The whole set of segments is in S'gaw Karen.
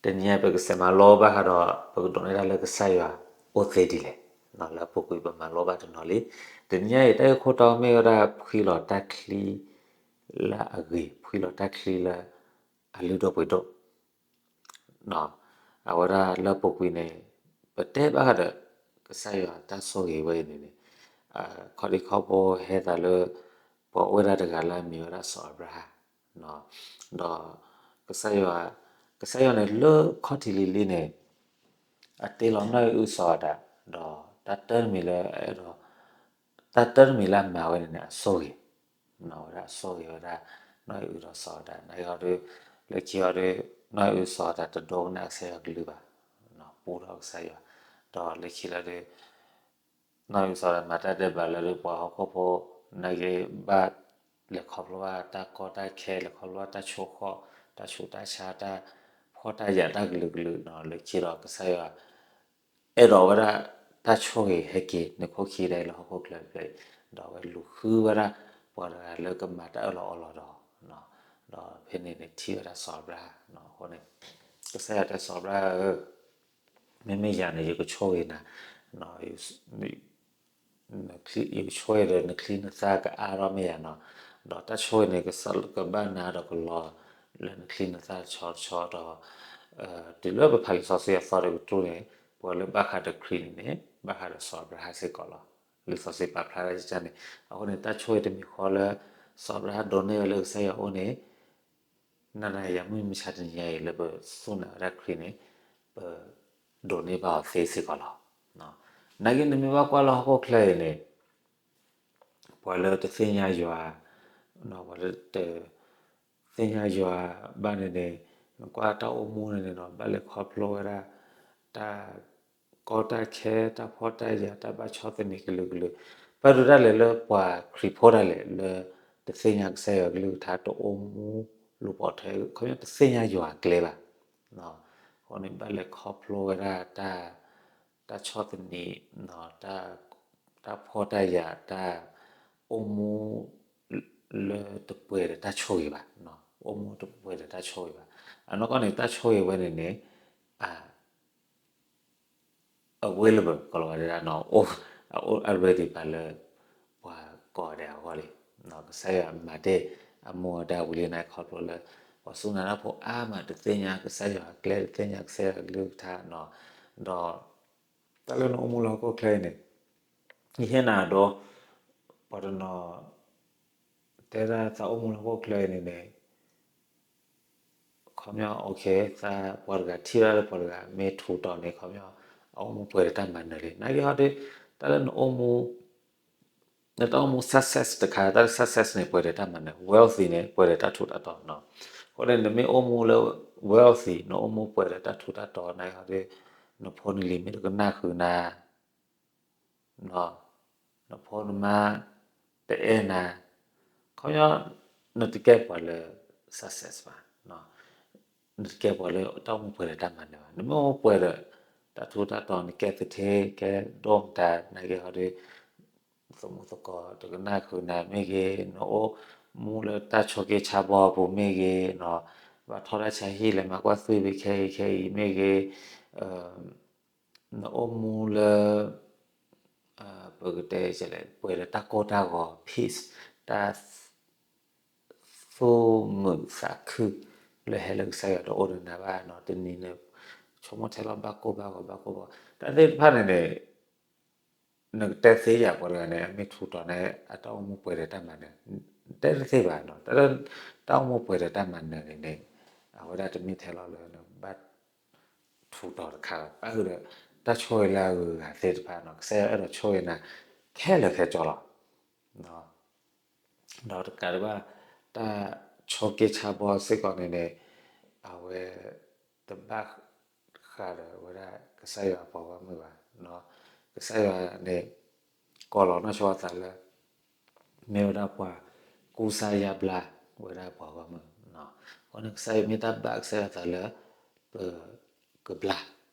တနံၤအံၤပကစဲးမၤလိဘၣ်ဃးဒီး ပကဒိးန့ၢ်တၢ်လၢကစၢ်ယွၤအိၣ်သ့ဒ်လဲၣ်, လၢအပူၤကွံာ်ပမၤလိဘၣ်တနီၤလံ. တနံၤအံၤ တၢ်ဂ့ၢ်ခိၣ်တီမ့ၢ်ဝဲဒၣ် ဖှံလီၤတၢ်ချံလၢအဂ့ၤ, ဖှံလီၤတၢ်ချံလၢအလုၢ်ဒိၣ်ပှ့ၤဒိၣ် အဝဲဒၣ်လၢအပူၤကွံာ်န့ၣ် ပတဲဘၣ်ဃးဒီး ကစၢ်ယွၤတၢ်ဆိၣ်ဂ့ၤဝဲအံၤန့ၣ်န့ၣ် ခီဒံခီဖိဟဲသးလၢ ပှၤအိၣ်ဝဲဒၣ်တဂၤလၢအမ့ၢ်ဝဲဒၣ်စီၤအၤဘြၤဟၣ်, ဒီး ကစၢ်ယွၤ, ကစၢ်ယွၤန့ၣ်လၢခီၣ်ထံးလံၤလံၤန့ၣ် အတ့လီၤနီၢ်အံၣ်အုစီၤအၤဒၣ်, ဒီးတၢ်တၢတမံၤလၢအအဲၣ်ဒိး တၢ်တၢတမံၤလၢအမၤဝဲန့ၣ်န့ၣ် အဆိၣ်ဂ့ၤ, ဝဲဒၣ်အဆိၣ်ဂ့ၤဝဲဒၣ် နီၢ်အံၣ်အုဒီးစီၤအၤဒၣ်, နာ်က့ဟီဒီး လၢခံဟီဒီး နီၢ်အံၣ်အုစီၤအၤဒၣ်တဒိကနၣ်ကစၢ်ယွၤကလုၢ်ဘၣ်, ပူထီၣ်ကစၢ်ယွၤ, ဒီးလၢခံလၢဒီး နီၢ်အံၣ်အုစီၤအၤဒၣ်မၤတၢ်ဒဲးဘးလၢဒီးပှၤဟီၣ်ခိၣ်ဖိ နာ်က့ဘၣ်လဲၤခီဖျိဘၣ်တၢ်ကီတၢ်ခဲ လဲၤခီဖျိဘၣ်တၢ်ဆိၣ်ဃီၣ် တၢ်ဆူးတၢ်ဆါ တၢ်ဖှီၣ်တၢ်ယာ်တၢ်ကလုာ်ကလုာ်နီၤ လၢခံဒီးကစၢ်ယွၤ အဲၣ်ဒိးဝဲဒၣ်တၢ်ဆိၣ်ဂ့ၤဟဲက့ၤ နခိၣ်ခံဒဲးလၢဟီၣ်ခိၣ်ချၢတဖျၢၣ်အံၤ, ဒီးအဝဲလူၤဃုဝဲဒၣ် ပှၤတဂၤလၢကမၤတၢ်အၢၣ်လီၤအီလီၤဒီး, ဒီးဖဲန့ၣ်န့ၣ်ထံၣ်ဝဲဒၣ်စီၤအၤဘြၤဟၣ်အဃိန့ၣ်, ကစၢ်ယွၤတဲစီၤအၤဘြၤဟၣ်ဧၢ, မ့မ့ၢ်ယၤန့ၣ် ယကဆိၣ်ဂ့ၤနၤ, ယကဆိၣ်ဂ့ၤဒီးနချံနသၣ်ကအါထီၣ်မ့ၢ်ယၤနီၤ, ဒီးတၢ်ဆိၣ်ဂ့ၤန့ၣ် ကဘၣ်နၤဒီးကလီၤ လၢနချံနသၣ်တဆီတဆီဒီး တုၤလၢပဖးလံာ်စီဆှံအသီတကတြူၢ်န့ၣ် ပှၤလၢဘၣ်ဃးဒီးခရံာ်န့ၣ်န့ၣ် ဘၣ်ဃးဒီးစီၤအၤဘြၤဟၣ်စ့ၢ်ကီးလီၤ. လံာ်စီဆှံပာ်ဖျါဒၣ်ကန့ၣ်, အဃိန့ၣ် တၢ်ဆိၣ်ဂ့ၤတမံၤဃီလၢ စီၤအၤဘြၤဟၣ်ဒိးန့ၢ်ဝဲလၢကစၢ်ယွၤအအိၣ်န့ၣ် နၤနၤယၤယၤမုၢ်မဆါတနံၤအံၤလၢပစူၢ်နာ်ဝဲဒၣ်ခရံာ်န့ၣ် ပဒိးန့ၢ်ဘၣ်အီၤသ့စ့ၢ်ကီးလီၤ. နာ်က့နမ့ၢ်ဘၣ်ကွၢ်လၢဟီၣ်ခိၣ်ချၢအံၤန့ၣ် ပှၤလၢတသ့ၣ်ညါယွၤ, ပှၤလၢတသ့ၣ်ညါယွၤဘၣ်န့ၣ်န့ၣ် နကွၢ်တၢ်အိၣ်မူန့ၣ်န့ၣ်နီၤ ဘၣ်လဲၤခီဖျိဝဲဒၣ် တၢ်ကီတၢ်ခဲ တၢ်ဖှီၣ်တၢ်ယာ် တၢ်ဘၣ်ဆီၣ်သနံးကလုာ်ကလုာ်, ဘၣ်ဒိဒၣ်လဲာ်လၢပှၤခရံာ်ဖိဒၣ်လဲာ်လၢ တသ့ၣ်ညါကစၢ်ယွၤကလုၢ်ကထါ တအိၣ်မူလူၤပိာ်ထွဲ ခီပညီတသ့ၣ်ညါယွၤအကျဲဘၣ်. အဃိန့ၣ် ဘၣ်လဲၤခီဖျိဝဲဒၣ် တၢ်ဆီၣ်သနံး တၢ်ဖှီၣ်တၢ်ယာ် တၢ်အိၣ်မူ လၢတပှဲၤဒီးတၢ်ဆိၣ်ဂ့ၤဘၣ်, အိၣ်မူတပှဲၤဒီးတၢ်ဆိၣ်ဂ့ၤဘၣ်. အနီၢ်ကီၢ်န့ၣ် တၢ်ဆိၣ်ဂ့ၤဝဲန့ၣ်န့ၣ် အ available ကီးလီၤဝဲဒၣ် အ ready ဘၣ်လၢ ပှၤကိးဂၤဒဲးအဂီၢ်လံ. ကစၢ်ယွၤမၤတ့ၢ်အမူအဒါဝံၤလံန့ၣ် ခီဖျိလၢ ပှၤစူၢ်နာ်တၢ်ဖိအါမး တသ့ၣ်ညါကစၢ်ယွၤအကျဲ တသ့ၣ်ညါကစၢ်ယွၤအကလုၢ်ကထါနီၤ, ဒီး တၢ်လၢနအိၣ်မူလၢဟီၣ်ခိၣ်ချၢအံၤန့ၣ် ယဟ့ၣ်နၤအဒိ ပှၤတနီၤ တဲဒၣ်သးအိၣ်မူလၢဟီၣ်ခိၣ်ချၢအံၤန့ၣ်န့ၣ် ခီပညီ okay သးပှၤတဂၤထံၣ်ဝဲဒၣ်လၢပှၤတဂၤမ့ၢ်ထူးတီၤန့ၣ် ခီပညီ အအိၣ်မူပှဲၤဒီးတၢ်မၤနၢၤလံ. နာ်က့ဟီဒီး တၢ်လၢနအိၣ်မူ နတၢ်အိၣ်မူ success တခါ တၢ်လၢ success န့ၣ် ပှဲၤဒီးတၢ်မၤနၢၤ, wealthy န့ၣ် ပှဲၤဒီးတၢ်ထူးတၢ်တီၤနီၤ. အဃိန့ၣ် နမ့ၢ်အိၣ်မူလၢ wealthy နအိၣ်မူပှဲၤဒီးတၢ်ထူးတၢ်တီၤ နာ်က့ဟီဒီး နဖိနလံၤမ့ၢ်တကနၣ်ဃုာ်နၤ နဖိနမါတအဲၣ်နၤ, ခီပညီ နတကဲပှၤလၢ success ဘၣ်, နတကဲပှၤလၢတၢ်အိၣ်မူပှဲၤဒီးတၢ်မၤနၢၤဘၣ်. နမ့ၢ်အိၣ်မူပှဲၤဒီး တၢ်ထူးတၢ်တီၤ နကဲသထ့ ကဲဒိၣ်မတၤ နာ်က့ဟီဒီး သမူသကိးတကနၣ်ဃုာ်နၤမ့ၢ်ဂ့ၤ, နအိၣ်မူလၢတၢ်ဆိးက့ဆါဘီအပူၤမ့ၢ်ဂ့ၤ, ဘၣ်ထီၣ်တၢ်ဆါဟံၣ်လဲၤမၤကွၢ်သွံၣ်ဖဲခဲအံၤခဲအံၤမ့ၢ်ဂ့ၤ, နအိၣ်မူလၢ ပကတဲလဲၣ် ပှဲၤဒီးတၢ်ကိၢ်တၢ်ဂီၤ peace တၢ် သူၣ်မုာ်သးခု လၢဟဲလၢကစၢ်ယွၤတအိၣ်ဒီးနၤဘၣ်နီၤ, တနံၤန့ၣ် ဆိကမိၣ်ထဲလီၤဘၣ်ကိၢ်ဘၣ်ဂီၤ ဘၣ်ကိၢ်ဘၣ်ဂီၤ တၢ်သ့ၣ်တဖၣ်န့ၣ်န့ၣ် နကတဲသ့ယၤပှၤတဂၤန့ၣ် အမ့ၢ်ထူးတီၤန့ၣ် အတၢ်အိၣ်မူပှဲၤဒီးတၢ်မၤနၢၤ, တဲတသ့ဘၣ်နီၤ, တၢ်လၢ တၢ်အိၣ်မူပှဲၤဒီးတၢ်မၤနၢၤန့ၣ်န့ၣ် အဝဲဒၣ်တမ့ၢ်ထဲလီၤလၢနဘၣ် ထူးတီၤတခါဘၣ်, ဘၣ်ဃုာ်ဒီး တၢ်ဆိၣ်ဂ့ၤလၢအဂုၤအဂၤသ့ၣ်တဖၣ်နီၤ, ကစၢ်ယွၤအဲၣ်ဒိးဆိၣ်ဂ့ၤနၤ ခဲလၢာ်ခဲဆ့လီၤ. ဒီးတကးဒံးဘၣ် တၢ်ဆိးက့ဆါဘီစ့ၢ်ကီးန့ၣ်န့ၣ် အဝဲ တဘၣ်ဃးဒီးဝဲဒၣ်ကစၢ်ယွၤအပှၤဂီၢ်မုၢ်ဘၣ်, ကစၢ်ယွၤန့ၣ် ကိးလီၤနီၢ်ဆိအသးလၢ မ့ၢ်ဝဲဒၣ်ပှၤကူစါယါဘျါဝဲဒၣ်ပှၤဂီၢ်မုၢ်, အဃိန့ၣ် ကစၢ်ယွၤမ့ၢ်တၢ်ဘၣ်ကစၢ်ယွၤအသးလၢ ပကဘျါ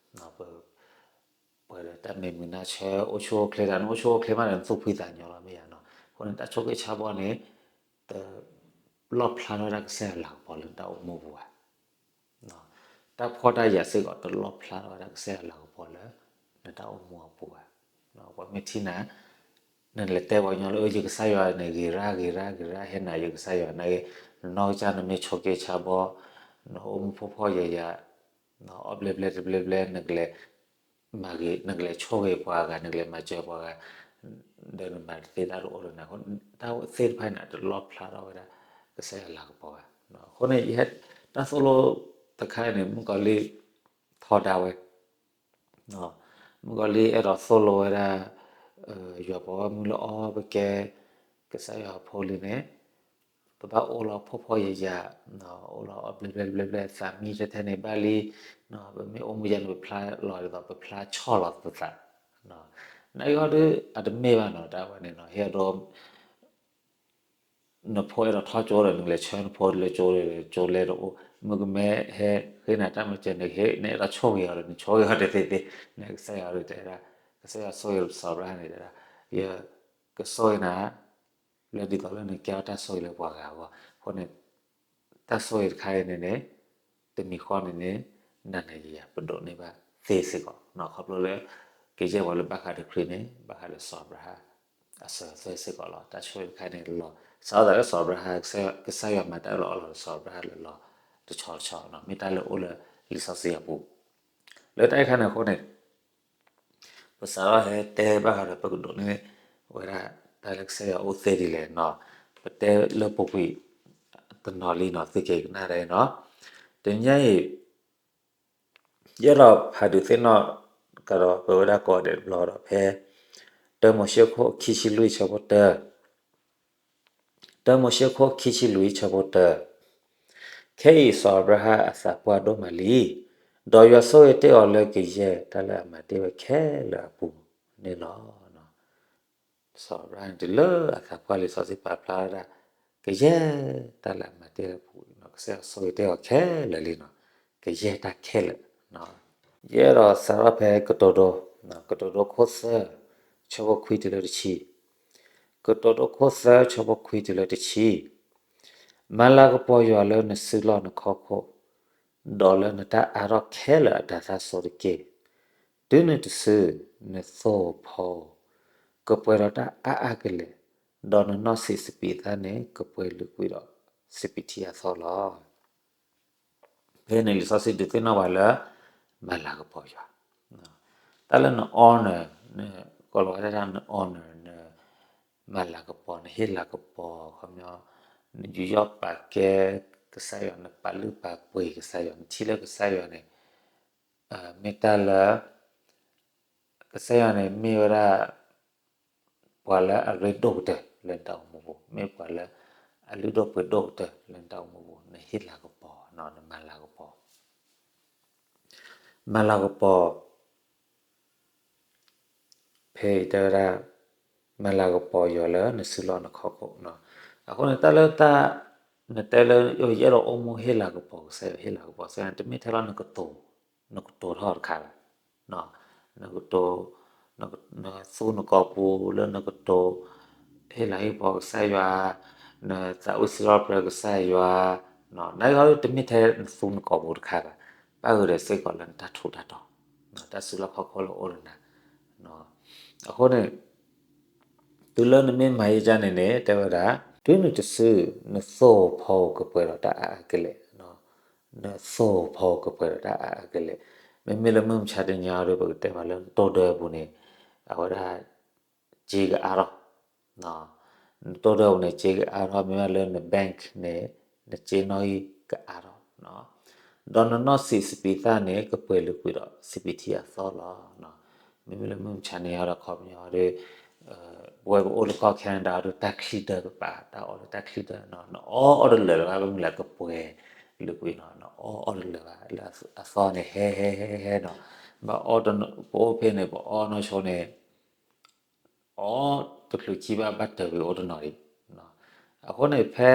ပ ပှဲၤဒီးတၢ်မ့ၢ်မုာ်နါဆၢ အိၣ်ဆူၣ်အိၣ်ချ့တၢ်န့ၣ် အိၣ်ဆူၣ်အိၣ်ချ့မးဒီး နသူၣ်ဖှံသးညီလီၤမ့ၢ်ယါနီၤ, အဃိန့ၣ် တၢ်ဆိးက့ဆါဘီန့ၣ် တလီၣ်ဖျါထီၣ်ဝဲဒၣ်ကစၢ်ယွၤလၤကပီၤလၢနတၢ်အိၣ်မူပူၤဘၣ်. တၢ်ဖှီၣ်တၢ်ယာ်စ့ၢ်ကီးတလီၣ်ဖျါထီၣ်ဝဲဒၣ်ကစၢ်ယွၤလၤကပီၤလၢ နတၢ်အိၣ်မူအပူၤဘၣ်. ပှၤမ့ၢ်ထံၣ်နၤ နလဲၤတဲပှၤကညီလၢ အၢ ယကစၢ်ယွၤန့ၣ် ဂ့ၤရၣ် ဂ့ၤရၣ် ဂ့ၤရၣ် ဟ့ၣ်နၤယကစၢ်ယွၤ နာ်က့ နနီၢ်ကစၢ်နမ့ၢ်ဆိးက့ဆါဘီ နအိၣ်မူဖှီၣ်ဖှီၣ်ယာ်ယာ် အီၣ်ဘျဲဘျဲတဘျဲဘျဲ နကလဲၤမၤဂ့ၤ နကလဲၤဆိၣ်ဂ့ၤပှၤဂၤ နကလဲၤမၤစၢၤပှၤဂၤ ဒီးနမၤတသ့တၢ်တအိၣ်ဒီးနၤ တၢ်သ့ၣ်တဖၣ်န့ၣ် တလီၣ်ဖျါထီၣ်ဝဲဒၣ် ကစၢ်ယွၤလၤကပီၤဘၣ်. အဃိန့ၣ် ယဟဲ တၢ်သိၣ်လိတခါအံၤန့ၣ် မုၣ်ကီၤလံၢ်ထီဒါဝဲ မုၣ်ကီၤလံၢ်အဲၣ်ဒိးသိၣ်လိဝဲဒၣ် ယွၤပိာ်မုၣ်လၢအီၤ ပကဲ ကစၢ်ယွၤအဖိလံန့ၣ် ပဘၣ်အိၣ်လီၤဖှီၣ်ဖှီၣ်ယာ်ယာ် အိၣ်လီၤအီၣ်ဘျဲဘျဲဘျဲဘျဲ သးမံထဲထဲန့ၣ်ဘၣ်လံ ပမ့ၢ်အိၣ်မူယၤန့ၣ် ပဖျါလီၤဒ်သိး ပဖျါဆီၣ်လီၤပသး နာ်က့ဟီဒု အတမ့ၢ်ဘၣ်နီၤ တၢ်ဝဲန့ၣ်နီၤ ဟ့ၣ်ဒိး နဖိအဲၣ်ဒိးထီၣ်ကၠိဒီး နကလဲၤဆှၢနဖိလၢကၠိ ကၠိလဲၣ်တအိၣ် မုၣ်ကမဲဟဲဃ့နၤတၢ်မၤစၢၤ နကဟ့ၣ် နအဲၣ်ဒိးဆိၣ်ဂ့ၤအီၤဒီး နဆိၣ်ဂ့ၤအီၤတသ့သ့ နကစၢ်ယွၤဒုးတဲဒၣ် ကစၢ်ယွၤဆိၣ်ဂ့ၤစီၤအၤဘြၤဟၣ်န့ၣ်တဲဒၣ် ယကဆိၣ်ဂ့ၤနၤ လၢဒ်သိးလၢနကဲထီၣ်တၢ်ဆိၣ်ဂ့ၤလၢပှၤဂၤအဂီၢ် အဃိန့ၣ် တၢ်ဆိၣ်ဂ့ၤတခါအံၤန့ၣ်န့ၣ် တမံၤဃီန့ၣ်န့ၣ် နၤနၤယၤယၤ ပဒိးန့ၢ်ဘၣ်သ့စ့ၢ်ကီး ခီဖျိလၢ ကယဲၢ်ပှၤလၢဘၣ်ဃးဒီးခရံာ်န့ၣ် ဘၣ်ဃးဒီးစီၤအၤဘြၤဟၣ် အစၢၤအသွဲၣ်စ့ၢ်ကီးလီၤ. တၢ်ဆိၣ်ဂ့ၤတခါန့ၣ်လီၤ စးထီၣ်သးလၢစီၤအၤဘြၤဟၣ် ကစၢ်ယွၤမၤတၢ်အၢၣ်လီၤအီလီၤဒီးစီၤအၤဘြၤဟၣ်လၢလီၤတဆီတဆီ မ့ၢ်တၢ်လၢအိၣ်လၢလံာ်စီဆှံအပူၤ လၢတၢ်အံၤခါန့ၣ်အဃိန့ၣ် ပစးထီၣ်ဟဲတဲဘၣ်ဃးဒီးပကဒိးန့ၢ်ဝဲဒၣ်တၢ်လၢကစၢ်ယွၤအိၣ်သ့ဒ်လဲၣ်နီၤ ပတဲလၢပူၤကွံာ်တနီၤလံနီၤ သုက့ၤကနၣ်ဒ်အံၤနီၤ တနံၤအံၤ ယအဲၣ်ဒိးဖးဒုးသ့ၣ်နီၣ်ကဒီးပဝဲဒၣ်ကိးဂၤဒဲးတဘျီဒီး ဖဲ တၢမိၤၡ့ခိၣ်ခံဆံလွံၢ်ဆၢဖိတၢ တၢမိၤၡ့ခိၣ်ခံဆံလွံၢ်ဆၢဖိတၢ, ခဲအံၤစီၤအၤဘြၤဟၣ်အသးပှၢ်ဒိၣ်မးလံ, ဒီးယွၤဆိၣ်ဂ့ၤတ့ၢ်အီၤလၢကယဲၢ်တၢ်လၢအမၤတ့ၢ်ဝဲခဲလၢာ်အပူၤန့ၣ်လီၤ. စီၤအၤဘြၤဟၣ်န့ၣ်တုၤလၢအသးပှၢ်လံာ်စီဆှံပာ်ဖျါဝဲဒၣ် ကယဲၢ်တၢ်လၢအမၤတ့ၢ်ဝဲအပူၤ ကစၢ်ယွၤဆိၣ်ဂ့ၤတ့ၢ်အီၤခဲလၢာ်လံနီၤ, ကယဲၢ်တၢ်ခဲလၢာ် ယအဲၣ်ဒိးစးထီၣ်ဖဲကတိၤဒိ, ကတိၤဒိခိၣ်သၢ, ဆၢဖိခွံတုၤလၢတဆံ, ကတိၤဒိခိၣ်သၢ ဆၢဖိခွံတုၤလၢတဆံ, မၤလၤကပီၤယွၤလၢနစုလီၢ်နခီၣ်ခိၣ်, ဒီးလၢနတၢ်အါထီၣ်ခဲလၢာ်အတၤသၣ်ဆိတက့ၢ်. တုၤနုၤတစု, နသိၣ်ဖီဧိၤ, ကပှဲၤဒီးတၢ်အါအါကလဲာ်, ဒီးနနီၣ်စံးစပံးသၣ်န့ၣ် ကပှဲၤလုာ်ကွံာ်ဒီးစပံးထံအသီလီၤ. ဖဲန့ၣ်လံာ်စီဆှံဒုးသ့ၣ်နီၣ်ပှၤလၢ မၤလၤကပီၤယွၤ, တၢ်လၢန honor န့ၣ် ကိးလီၤဝဲဒၣ်န honor န မၤလၤကပီၤ နဟ့ၣ်လၤကပီၤ ခီပညီ နယူးယီၣ်ပာ်ကဲကစၢ်ယွၤ နပာ်လုၢ်ပာ်ပှ့ၤကစၢ်ယွၤ နထံၣ်လၢကစၢ်ယွၤန့ၣ် မ့ၢ်တၢ်လၢ ကစၢ်ယွၤန့ၣ်မ့ၢ်ဝဲဒၣ် ပှၤလၢအရ့ဒိၣ်ကတၢၢ်လၢနတၢ်အိၣ်မူပူၤ မ့ၢ်ပှၤလၢအလုၢ်ဒိၣ်ပှ့ၤဒိၣ်ကတၢၢ်လၢနတၢ်အိၣ်မူပူၤ နဟ့ၣ်လၤကပီၤ နမၤလၤကပီၤ မၤလၤကပီၤ ဖဲအံၤတဲဝဲဒၣ် မၤလၤကပီၤယွၤလၢနစုလီၢ်နခီၣ်ခိၣ်, အဃိန့ၣ်တၢ်လၢတၢ် နတဲလၢ ယအဲၣ်ဒိးအိၣ်မူဟ့ၣ်လၤကပီၤကစၢ်ယွၤ ဟ့ၣ်လၤကပီၤကစၢ်ယွၤ တမ့ၢ်ထဲလီၤနကတိၤ နကတိၤထီၣ်တခါဘၣ်, နကတိၤ နသူနကိာ်ပူၤလၢနကတိၤ ဟ့ၣ်လၤဟ့ၣ်ကပီၤကစၢ်ယွၤ, နသးဝံၣ်စံးထီၣ်ပတြၢၤကစၢ်ယွၤ, နတၢ်ဂ့ၢ်တမ့ၢ်ထဲနသူနကိာ်ပူၤတခါဘၣ်, ဘၣ်ဃုာ်ဒီးစ့ၢ်ကီးလၢနတၢ်ထူးတၢ်တီၤ, တၢ်စုလီၢ်ခီၣ်ခိၣ်လၢအိၣ်ဒီးနၤ အဃိန့ၣ် တုၤလၢနမ့ၢ်မၤယံာ်ဒ်န့ၣ်န့ၣ် တဲဝဲဒၣ် တုၤနုၤတစု နသိၣ်ဖီဧိၤကပှဲၤဒီးတၢ်အါအါကလဲာ်, နသိၣ်ဖီဧိၤကပှဲၤဒီးတၢ်အါအါကလဲာ်, မ့မ့ၢ်လၢမုၢ်မဆါတနံၤအံၤဒီး ပကတဲမးလၢနတိၢ်ဒၢပူၤန့ၣ် အဝဲဒၣ် စ့ကအါထီၣ် နတိၢ်ဒၢပူၤန့ၣ် စ့ကအါထီၣ် မ့ၢ်လၢန bank န့ၣ် နစ့နီၣ်ဂံၢ်ကအါထီၣ်, ဒီးနနီၣ်စံးစပံးသၣ်န့ၣ် ကပှဲၤလုာ်ကွံာ်ဒီးစပံးထံအသီလီၤ. မ့မ့ၢ်လၢမုၢ်မဆါန့ၣ်အံၤဒီး ခီပညီဒီး ပဝဲပအိၣ်လၢကီၢ် Canada ဒီးတၢ်ချံဒၢကပၤ တၢ်အီၣ်လၢတၢ်ချံဒၢ နအီၣ်အီၣ်တလၢာ်လၢၤဘၣ် မ့ၢ်လၢကပှဲၤလုာ်ကွံာ်နီၤ နအီၣ်အီၣ်တလၢာ်ဘၣ် လၢအသီန့ၣ် ဟဲဟဲဟဲဟဲနီၤ ဘၣ်အီၣ် ပအိၣ်ဖဲန့ၣ် ပအီၣ်နီၢ်ဆိန့ၣ် အီၣ်တချုးခံဘၣ် ဘၣ်တၢၢ်ဝံၤအိၣ်တနီၤဒံး. အဃိန့ၣ်ဖဲ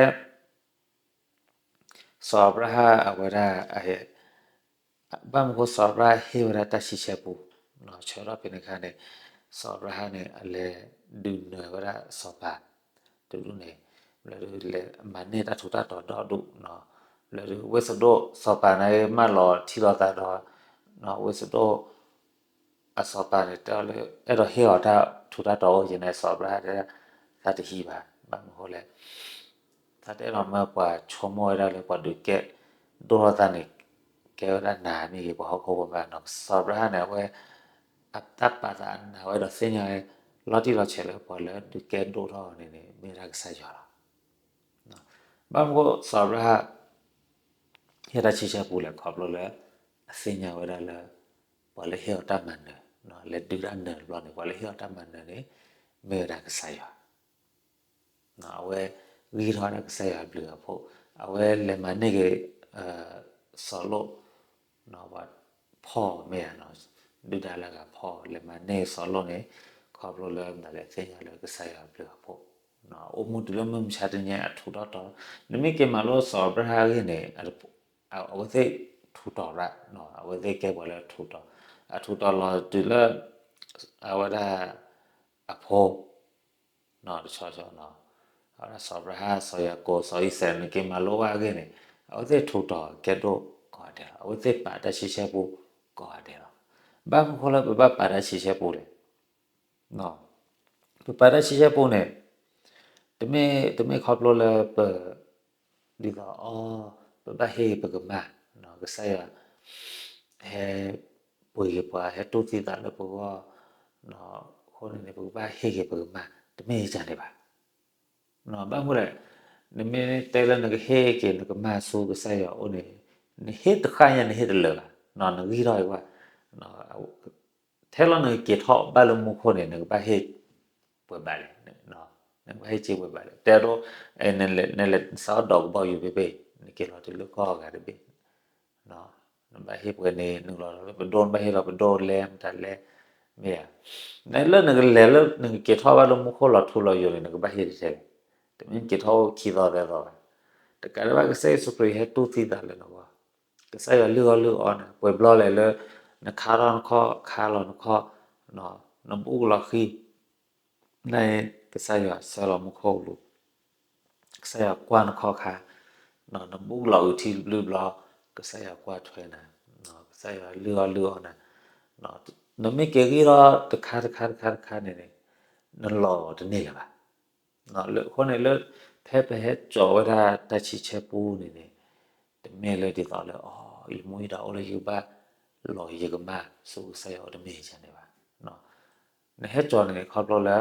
စီၤအၤဘြၤဟၣ်အဝဲဒၣ် ဘၣ်မနုၤဃိစီၤအၤဘြၤဟၣ်ဟ့ၣ်ဝဲဒၣ်တၢ်ဆံဆဲပူ ဆၢထီၣ်ဖဲန့ၣ်အခါန့ၣ် စီၤအၤဘြၤဟၣ်န့ၣ် အလဲၤဒုးနၢၤဝဲဒၣ်စီၤပၤတဒူၣ်န့ၣ် လဲၤမၤန့ၢ်တၢ်ထူးတၢ်တီၤဒီဒူၣ်နီၤ လၢဝ့ၢ်စဒိၣ်စီၤပၤန့ၣ် မၢလီၤထံလီၤသးဒီး ဝ့ၢ်စဒိၣ် အစီၤပၤန့ၣ် တဲအီၤလၢ အဲၣ်ဒိးဟ့ၣ်အီၤတၢ်ထူးတၢ်တီၤအိၣ်က့ၤန့ၣ် စီၤအၤဘြၤဟၣ်တဲ သးတဟံးဘၣ်. ဘၣ်မနုၤအဃိလဲၣ်, သးတအဲၣ်ဒိးမၢပှၤဆိကမိၣ်ဝဲဒၣ်လၢပှၤဒုးကဲဒိၣ်ထီၣ်သးန့ၣ် ကဲဝဲဒၣ်နၤမ့ၢ်ဂ့ၤ ပှၤဟီၣ်ခိၣ်ဖိမးနီၤ. စီၤအၤဘြၤဟၣ်န့ၣ် အဝဲ အတၢ်ပာ်သးအနာ်ဝဲဒီးသ့ၣ်ညါဝဲ လီၤတံၢ်လီၤဆဲးလၢပှၤလၢဒုးကဲဒိၣ်ထီၣ်န့ၣ်န့ၣ် မ့ၢ်ဝဲဒၣ်ကစၢ်ယွၤလီၤ. ဘၣ်မနုၤအဃိ စီၤအၤဘြၤဟၣ် ဟ့ၣ်တၢ်ဆံဆဲပူလဲၣ် ခီဖျိလၢ အသ့ၣ်ညါဝဲဒၣ်လၢ ပှၤလၢဟ့ၣ်အီၤတၢ်မၤနၢၤ, လဲၤဒုးတၢ်နၢၤတဘျီန့ၣ် ပှၤလၢဟ့ၣ်အီၤတၢ်မၤနၢၤန့ၣ် မ့ၢ်ဝဲဒၣ်ကစၢ်ယွၤ အဝဲဂံၢ်ထီၣ်ဝဲဒၣ်ကစၢ်ယွၤအဘျုးအဖှိၣ်, အဝဲလဲၤမၤန့ၢ်က့ၤ စီၤလိၣ် ဖီၣ်မ့ၢ်ဧါနီၤ, ဒုၣ်ဒါလၢအဂၤဖီၣ် လဲၤမၤန့ၢ်စီၤလိၣ်န့ၣ် ခီဖျိလၢမတၤလဲၣ်သ့ၣ်ညါလၢကစၢ်ယွၤအဘျုးအဖှိၣ်, အိၣ်မူတုၤလၢမုၢ်မဆါတနံၤအထူးထီၣ်တီၤ, နမ့ၢ်က့ၤမၤလိစီၤအၤဘြၤဟၣ်အဂ့ၢ်န့ၣ် အဝဲသ့ၣ်ထူးတီၤရၣ်, အဝဲသ့ၣ်ကဲပှၤလၢထူးတီၤ, အထူးတီၤလီၤတုၤလၢ အဝဲဒၣ် အဖိ တဆီဆီ, အဝဲဒၣ်စီၤအၤဘြၤဟၣ် စီၤယၤကိာ် စီၤအံၤစဲး နက့ၤမၤလိဘၣ်အဂ့ၢ်န့ၣ် အဝဲသ့ၣ်ထူးတီၤကဲဒိၣ်ကိးဂၤဒဲးလီၤ, အဝဲသ့ၣ်ပာ်တၢ်ဆံဆဲပူကိးဂၤဒဲးလီၤ. ဘၣ်မနုၤအဃိလၢပဘၣ်ပာ်တၢ်ဆံဆဲပူလဲၣ် ပပာ်တၢ်ဆံဆဲပူန့ၣ် တမ့ၢ် တမ့ၢ်ခီဖျိလၢပ ဒ်သိးအီ ပဘၣ်ဟ့ၣ်ဂ့ၤပကမၢ်, ကစၢ်ယွၤ ဟဲပှ့ၤက့ၤပှၤ ဟဲတူၢ်သံသးလၢပဂီၢ်, အဃိန့ၣ်န့ၣ် ပကဘၣ်ဟ့ၣ်ဂ့ၤပကမၢ် တမ့ၢ်ယၤန့ၣ်ဘၣ်. ဘၣ်မနုၤလဲၣ်, နမ့ၢ်တဲလၢနကဟ့ၣ်က့ၤနကမၢ်ဆူကစၢ်ယွၤအအိၣ်န့ၣ် နဟ့ၣ်တဃၣ်ညါ နဟ့ၣ်တလၢာ်ဘၣ်, နဂံၢ်ထီၣ်အံၤဘၣ် ထဲလီၤနကက့ၤထီၣ်ဘၣ်လၢမူခိၣ်န့ၣ် နကဘၣ်ဟ့ၣ်ပှဲၤဘၣ်လဲၣ်, နကဘၣ်ဟ့ၣ်စ့ပှဲၤဘၣ်လဲၣ်, တဲဒိ နလဲၤစးထီၣ်ဒိးကဘီယူၤဖဲဖဲ နက့ၤလီၤတုၤလၢကီၢ်အဂၤတဘ့ၣ်, နဘၣ်ဟ့ၣ်ပှဲၤန့ၣ် နကလီၤလၢပဒိၣ် နဘၣ်ဟ့ၣ်လီၤပဒိၣ်လဲၤမတၤလဲၣ်, မ့ၢ်ဧါ, နလၢနကလဲၤလၢနကက့ၤထီၣ်ဘၣ်လၢမူခိၣ်လီၤထူလီၤယိာ်န့ၣ် နကဘၣ်ဟ့ၣ်တထဲလဲၣ်, တမ့ၢ်က့ၤထီၣ်အိၣ်ခံသီသၢသီဘၣ်, တကးဒံးဘၣ် ကစၢ်ယ့ၣ်ၡူးခရံာ်ဟဲတူၢ်သံသးလၢနဂီၢ် ကစၢ်ယွၤလုၢ်အီၣ်လုၢ်အီနၤ ပှဲၤဘျီလဲၣ်လၢ နခါထီၣ်နခီၣ် ခါလီၤနခီၣ်, နဘူးကလီၤဃံ, နကစၢ်ယွၤဆှၢလီၤမူခိၣ်ကလူး, ကစၢ်ယွၤကွၢ်နခီၣ်ခါ, နဘူးကလီၤအုးထံဘျုးဘျီ, ကစၢ်ယွၤကွၢ်ထွဲနၤ, ကစၢ်ယွၤလုၢ်အီၣ်လုၢ်အီနၤ, နမ့ၢ်က့ၤဂံၢ်ထီၣ်တခါတခါတခါတခါန့ၣ်န့ၣ် နလီၤတန့ၢ်လၢၤဘၣ်. လၢအဃိန့ၣ်လၢ ဖဲပဟဲစိာ်ဝဲဒၣ်တၢ်ဆံဆဲပူန့ၣ်န့ၣ် တမ့ၢ်လၢဒ်သိးလၢ အီ ယမူယဒါအိၣ်လၢယကဘၣ် လီၤယကမၢ်ဆူကစၢ်ယွၤအိၣ်တမ့ၢ်ယၤန့ၣ်ဘၣ်. နဟဲစိာ်န့ၣ်န့ၣ် ခီဖျိလၢ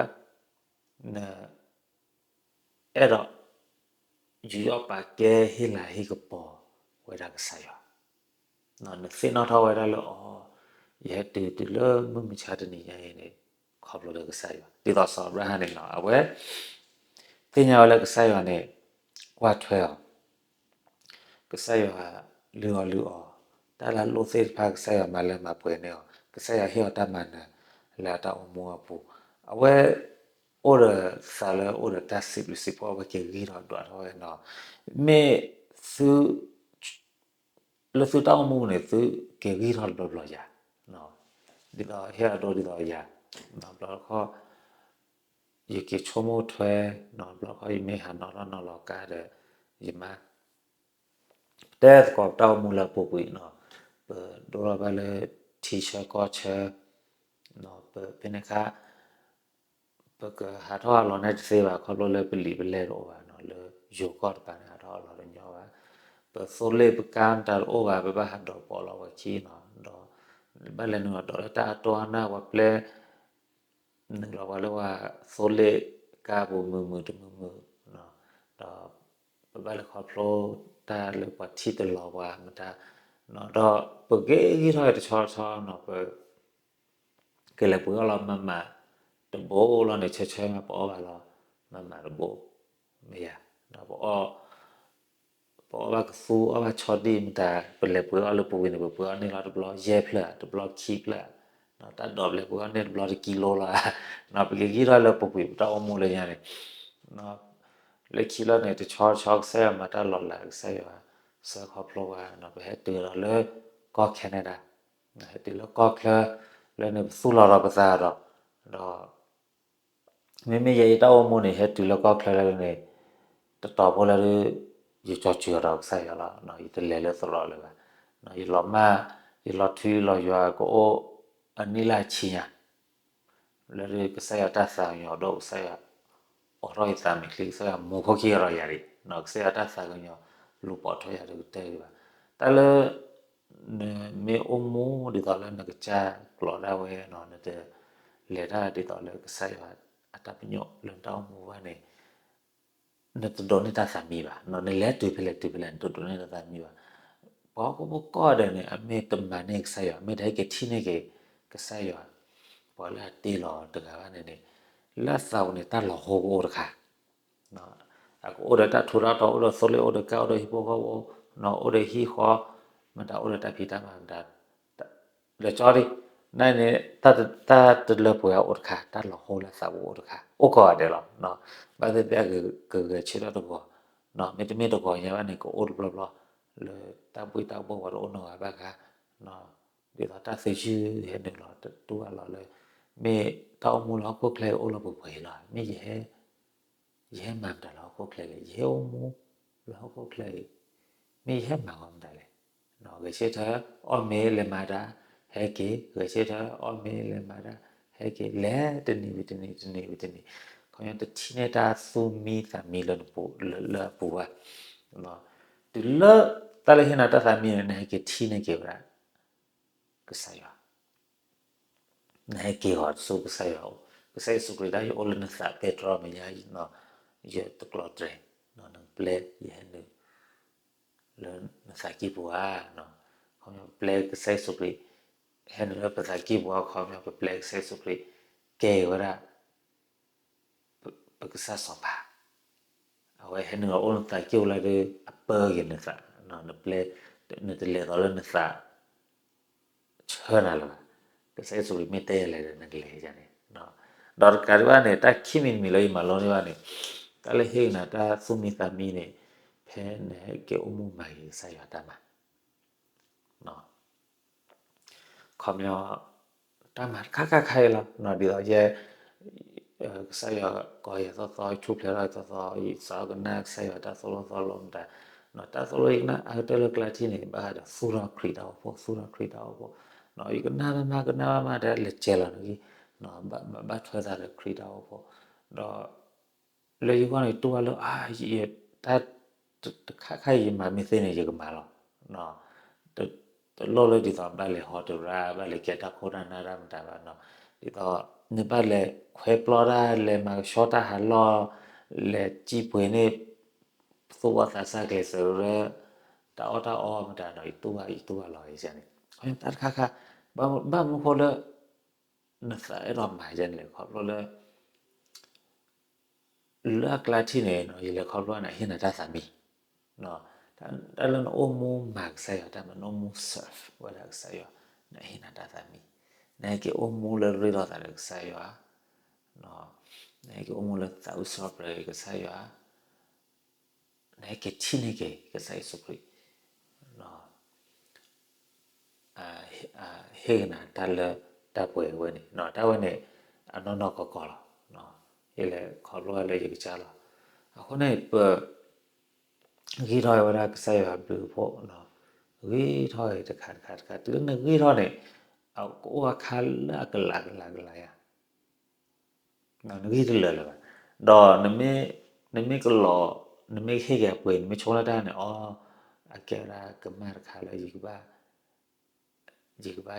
န အဲၣ်ဒိး ယူးယီၣ်ပာ်ကဲဟ့ၣ်လၤဟ့ၣ်ကပီၤဝဲဒၣ်ကစၢ်ယွၤ, နသ့ၣ်နီၣ်ထီၣ်ဝဲဒၣ်လၢအီ ယဟဲတုၤတုၤလၢမုၢ်မဆါတနံၤညါအံၤန့ၣ် ခီဖျိလၢကစၢ်ယွၤ ဒ်သိးစီၤအၤဘြၤဟၣ်န့ၣ်လီၤ. အဝဲ သ့ၣ်ညါဝဲလၢကစၢ်ယွၤန့ၣ် ကွၢ်ထွဲအီၤ ကစၢ်ယွၤလုၢ်အီၣ်လုၢ်အီ, တၢ်လၢအလိၣ်သ့ၣ်တဖၣ်ကစၢ်ယွၤမၤလၢမၤပှဲၤန့ၢ်အီၤ, ကစၢ်ယွၤဟ့ၣ်အီၤတၢ်မၤနၢၤ လၢအတၢ်အိၣ်မူအပူၤ, အဝဲ အိၣ်ဒီးသးလၢအိၣ်ဒီးတၢ်စံးဘျုးစံးဖှိၣ် အဝဲက့ၤဂံၢ်ထီၣ်ဒွးထီၣ်ဝဲနီၤ, မ့ၢ်သု လၢသုတၢ်အိၣ်မူန့ၣ် သုက့ၤဂံၢ်ထီၣ်တဘျီဘျီယၤ, ဒ်သိးဟ့ၣ်အဒိဒ်သိးယၤ, ဘျီတခီ ယက့ၤဆိကမိၣ်ထွဲ, ဘျီတခီယမ့ၢ်ဟးနီၤထီၣ်နီၤလီၤကါဒီး ယမါ ပတဲသကိးပတၢ်အိၣ်မူလၢအပူၤကွံာ်နီၤ, ပဒိၣ်ထီၣ်ဘၣ်လၢ ထံဆၢကီၢ်ဆၢ, ပဖဲန့ၣ်အခါ ပကဟးထီၣ်ဟးလီၤန့ၣ်တသ့ဘၣ် ခီဖျိလၢပလံာ်ပလဲၢ်တအိၣ်ဘၣ်နီၤ, လၢယိၤကီၢ်တပၤန့ၣ် ဟးထီၣ်ဟးလီၤတညီဘၣ်, ပသိလ့ၣ်ပကါမတၤတအိၣ်ဘၣ် ပဘၣ်ဟးဒိးပီးလီၤပှၤခံနီၤ, ဒီး ဘၣ်လဲၤနုာ်လီၤဒိးလၢတၢ်အတီအနၢ် ပှၤပျဲ နုာ်လီၤပှၤလၢပှၤသိလ့ၣ်ကါပူၤမုာ်မုာ်တမုာ်မုာ်, ဒီးပဘၣ်လဲၤခီဖျိတၢ်လၢပှၤထံၣ်တလီၤပှၤမတၤ, ဒီးပက့ၤဂံၢ်ထီၣ်တဆီဆီနီၤ, ပ ကလဲၤပှ့ၤအီၣ်လီၤမၤမၤတဘိလီၤန့ၣ် ဆၢဆၢမး ပအီၣ်ဘၣ်လီၤမၤမၤတဘိ, မ့ၢ်ယၤ, ဒီးပအီၣ် ပအီၣ်ဘၣ်ကသူ အီၣ်ဘၣ်ဆီဒံၣ်မတၤ ပလဲၤပှ့ၤအီၣ်လၢပူၤကွံာ်န့ၣ် ပပှ့ၤအီၣ်န့ၢ်လီၤတဘျီ ယဲၢ်ဖျၢၣ် တဘျီခံဖျၢၣ်, တၢ်ဒိးပလဲၤပှ့ၤအီၣ်န့ၢ်တဘျီတကံလိလီၤ, ပက့ၤဂံၢ်ထီၣ်လၢပူၤကွံာ်ပတၢ်အိၣ်မူလၢညါန့ၣ်, လၢခံလီၤန့ၣ် တဆီတဆီကစၢ်ယွၤမၤတၢ်လီၤလး ကစၢ်ယွၤစၢဃီဖျိဝဲ, ပဟဲတုၤဒီးလၢကီၢ် Canada ဟဲတုၤလၢကီၢ်ချၢ လၢန့ၣ်ပသူၣ်လီၤဒီးပသးဒီး, ဒီး မ့မ့ၢ်ယဲအံၤတၢ်အိၣ်မူန့ၣ် ဟဲတုၤလၢကီၢ်ချၢလၢန့ၣ် တတီၤဖိလၢဒုး ယကၠီစၢၤဒီးကစၢ်ယွၤလီၤ, ယတလဲၤလၢသရိာ်လၢၤဘၣ်, ယလီၤမၢ်, ယလီၤထွံလီၤယွၤကအိၣ်အနံၣ်လၢအဆံညါ လၢကစၢ်ယွၤတၢ်သးကညီၤဒီးကစၢ်ယွၤ အိးထီၣ်ယသးမ့ၢ်ချံ ကစၢ်ယွၤမူခိၣ်ခံကဒီးယၤဒံး, ကစၢ်ယွၤတၢ်သးကညီၤလူၤပိာ်ထွဲယၤဒီးကတၢၢ်ဒံးဘၣ်. တၢ်လၢ နမ့ၢ်အိၣ်မူဒ်သိးလၢနကစၢ်ကျိၤဒၣ်ဝဲနီၤ နတလဲၤတၢ်ဒ်သိးလၢကစၢ်ယွၤအတၢ်ပညိၣ်လၢနတၢ်အိၣ်မူဘၣ်န့ၣ် နတဒိးန့ၢ်တၢ်သးမံဘၣ်, နလဲၤတုၤဖဲလဲၣ်တုၤဖဲလဲၣ် နတဒိးန့ၢ်တၢ်သးမံဘၣ်. ပှၤဟီၣ်ခိၣ်ဖိကိးဂၤဒဲးန့ၣ် အမ့ၢ်တမၤန့ၢ်ကစၢ်ယွၤ မ့ၢ်တဟဲက့ၤထံၣ်န့ၢ်က့ၤကစၢ်ယွၤ ပှၤလၢအတ့လီၤတဂၤဘၣ်န့ၣ်န့ၣ် လၢအသးပူၤန့ၣ် တၢ်လီၤဟိကအိၣ်တခါ အကအိၣ်ဒီးတၢ်ထူးတၢ်တီၤ အိၣ်ဒီးသိလ့ၣ် အိၣ်ဒီးကါ အိၣ်ဒီးဟံၣ်ဖိဃီဖိ, အိၣ်ဒီးဟံၣ်ဃီ, မတၤအိၣ်ဒီးတၢ်ဖံးတၢ်မၤမတၤ, လဲၤကၠီဒံး, န့ၣ်န့ၣ် တၢ်တလၢပှဲၤအိၣ်တခါ တၢ်လီၤဟိလၢသးပူၤအိၣ်တခါ အိၣ်ကိးဂၤဒဲးလီၤ. ဘၣ်သ့ၣ်သ့ၣ်ကဂဲၤဆၢထၢၣ်တဂီၤ, မ့တမ့ၢ်တဂီၤညါဘၣ်န့ၣ် ကအိၣ်တဘျီဘျီ, လၢတၢ်ဘှ့ၣ်တၢ်ဘှီၣ်ဝဲတအိၣ်နီတဂၤဘၣ်ခါ ဒ်သိးတၢ်သယုၢ်ဟဲနုာ်လီၤ တတူၢ်ဘၣ်လီၤလၢ မ့ၢ်တၢ်အိၣ်မူလၢဟီၣ်ခိၣ်ချၢအံၤအိၣ်လၢပှဲၤပှဲၤအံၤလီၤ. မ့ၢ်ယဟဲ ယဟဲမၤမတၤလၢဟီၣ်ခိၣ်ချၢအံၤ, ယဟဲအိၣ်မူလၢဟီၣ်ခိၣ်ချၢအံၤ, မ့ၢ်ယဟဲမၤဂီၤမတၤလဲၣ်. ဂဲၤဆၢထၢၣ် အီၣ်မ့ၤလဲၤမၤတၢ် ဟဲက့ၤ, ဂဲၤဆၢထၢၣ် အီၣ်မ့ၤလဲၤမၤတၢ် ဟဲက့ၤ, လဲၤတနံၤဝံၤတနံၤ တနံၤဝံၤတနံၤ, ခီပညီတထံၣ်န့ၢ်တၢ်သူၣ်မံသးမံလၢနပူၤ လၢ လၢအပူၤဘၣ်. တုၤလၢတၢ်လၢဟ့ၣ်နၤတၢ်သးမံန့ၣ် နဟဲက့ၤထံၣ်န့ၢ်က့ၤဝဲဒၣ် ကစၢ်ယွၤ နဟဲက့ၤဃီၤဆူကစၢ်ယွၤအအိၣ်, ကစၢ်ယ့ၣ်ၡူးခရံာ်ဒၣ်ယအိၣ်လၢနသးပဲတြီမဲာ်ညါ, ယတကျီတြဲၤ, နပျဲယဟဲနုာ် လၢနသးကံၢ်ပူၤဧါ. ခီပညီပျဲကစၢ်ယ့ၣ်ၡူးခရံာ် ဟဲနုာ်လၢပသးကံၢ်ပူၤဧါ, ခီပညီပပျဲကစၢ်ယ့ၣ်ၡူးခရံာ် ကဲဝဲဒၣ် ပကစၢ်စီၤပၤ အဝဲဟဲနုာ်လီၤအိၣ်လၢနသးကံၢ်ပူၤလၢဒုး အပၢက့ၤနသး, နပျဲ နတလဲၤသိးလၢနသး ဆၢနၤလၢၤဘၣ်. ကစၢ်ယ့ၣ်ၡူးခရံာ်မ့ၢ်တဲယၤလဲၣ်ဒီး နကလဲၤယၤန့ၣ်, ဒီးတကးဒံးဘၣ်န့ၣ် တၢ်ခံမံၤတမံၤလၢယမၤလိန့ၢ်ဘၣ်န့ၣ်, တၢ်လၢဟ့ၣ်နၤတၢ်သူၣ်မံသးမံန့ၣ် ဖဲနဟဲက့ၤအိၣ်မူမၤဂ့ၤကစၢ်ယွၤတၢ်မၤ ခီပညီ တၢ်မၤတခါခါခါအံၤလီၤ. ဒ်သိးယဲ ကစၢ်ယွၤကိးယၤသီသီ ဆူၣ်ဖျဲးထီၣ်ယၤသီသီ ယစးကနၣ်ကစၢ်ယွၤတၢ်သိၣ်လိသီလိမတၤ, တၢ်သိၣ်လိယကနၣ်အါကတၢၢ်လၢကျါထံၣ်န့ၣ် ဘၣ်ဃးဒီးသူၣ်ထီၣ်ခရံာ်တၢ်အိၣ်ဖှိၣ် သူၣ်ထီၣ်ခရံာ်တၢ်အိၣ်ဖှိၣ်, ယကနၣ်မးမး ကနၣ်မးမး တၢ်လဲၤစဲၤလီၤနဂံၢ်, ဘၣ်ဘၣ်ထွဲသးဒီးခရံာ်တၢ်အိၣ်ဖှိၣ်, ဒီး လၢယဂီၢ်န့ၣ် တူၢ်ဘၣ်လၢ တၢ်တခါခါအံၤယမၤမ့ၢ်သ့န့ၣ် ယကမၤလီၤ. တလိၣ်လၢဒ်သိးဘၣ်လဲၤဟီတရါ ဘၣ်လဲၤကဲတၢ်ခိၣ်တၢ်နၢ်တၢ်မတၤဘၣ်နီၤ, ဒ်သိး နဘၣ်လဲၤခွဲပျီတၢ် လဲၤမၤကဆှီတၢ်ဟးလီၢ် လဲၤစံၣ်ပှ့ၤန့ၣ် သူၣ်ဘီၣ်သးစၢ်ကျဲးစၢးလၢ တၢ်အီၣ်တၢ်အီမတၤနီၤ ယတူၢ်ဘၣ် ယတူၢ်ဘၣ်လီၤန့ၣ်, တၢ်တခါခါ ဘၣ်မနုၤဃိလၢ နသးအဲၣ်ဒိးမၤယဲန့ၣ်လဲၣ် ခီဖျိလၢ လၢအကျါထံၣ်န့ၣ် ယလဲၤခီဖျိန့ၣ် အဟ့ၣ်နၤတၢ်သးမံ, တၢ်လၢနအိၣ်မူမၤကစၢ်ယွၤတၢ်မၤ နအိၣ်မူ serve ဝဲဒၣ်ကစၢ်ယွၤ နဟ့ၣ်နၤတၢ်သးမံ, နဟဲက့ၤအိၣ်မူလၢရ့ဒီးသးဒီးကစၢ်ယွၤ, နဟဲက့ၤအိၣ်မူလၢသးဝံၣ်စီပရၢကစၢ်ယွၤ နဟဲက့ၤထံၣ်န့ၢ်က့ၤ ကစၢ်ယ့ၣ်ၡူးခရံာ် ဟ့ၣ်ကနၤတၢ်လၢတၢ်ပှဲၤဝဲန့ၣ်, တၢ်ဝဲန့ၣ် အနီၢ်နီၢ်ကီၢ်ကီၢ်လီၤ. ယလဲၤခီဖျိလၢယကစၢ်လီၤ. အဃိန့ၣ် ပ ဂံၢ်ထီၣ်ဝဲဒၣ်ကစၢ်ယွၤအဘျုးအဖှိၣ်, ဂံၢ်ထီၣ်တခါတခါတခါ တုၤလၢနဂံၢ်ထီၣ်န့ၣ် ကအိၣ်အခါလၢအကလးကလးကလးယါ နဂံၢ်တလၢာ်လၢၤဘၣ်. ဒီး နမ့ၢ်ကလီၤ နမ့ၢ်ဟ့ၣ်က့ၤအပှ့ၤ နမ့ၢ်ဆိလၢတၢ်န့ၣ် အီ အကဲဝဲဒၣ်ကမၣ်တခါလၢ ယကဘၣ်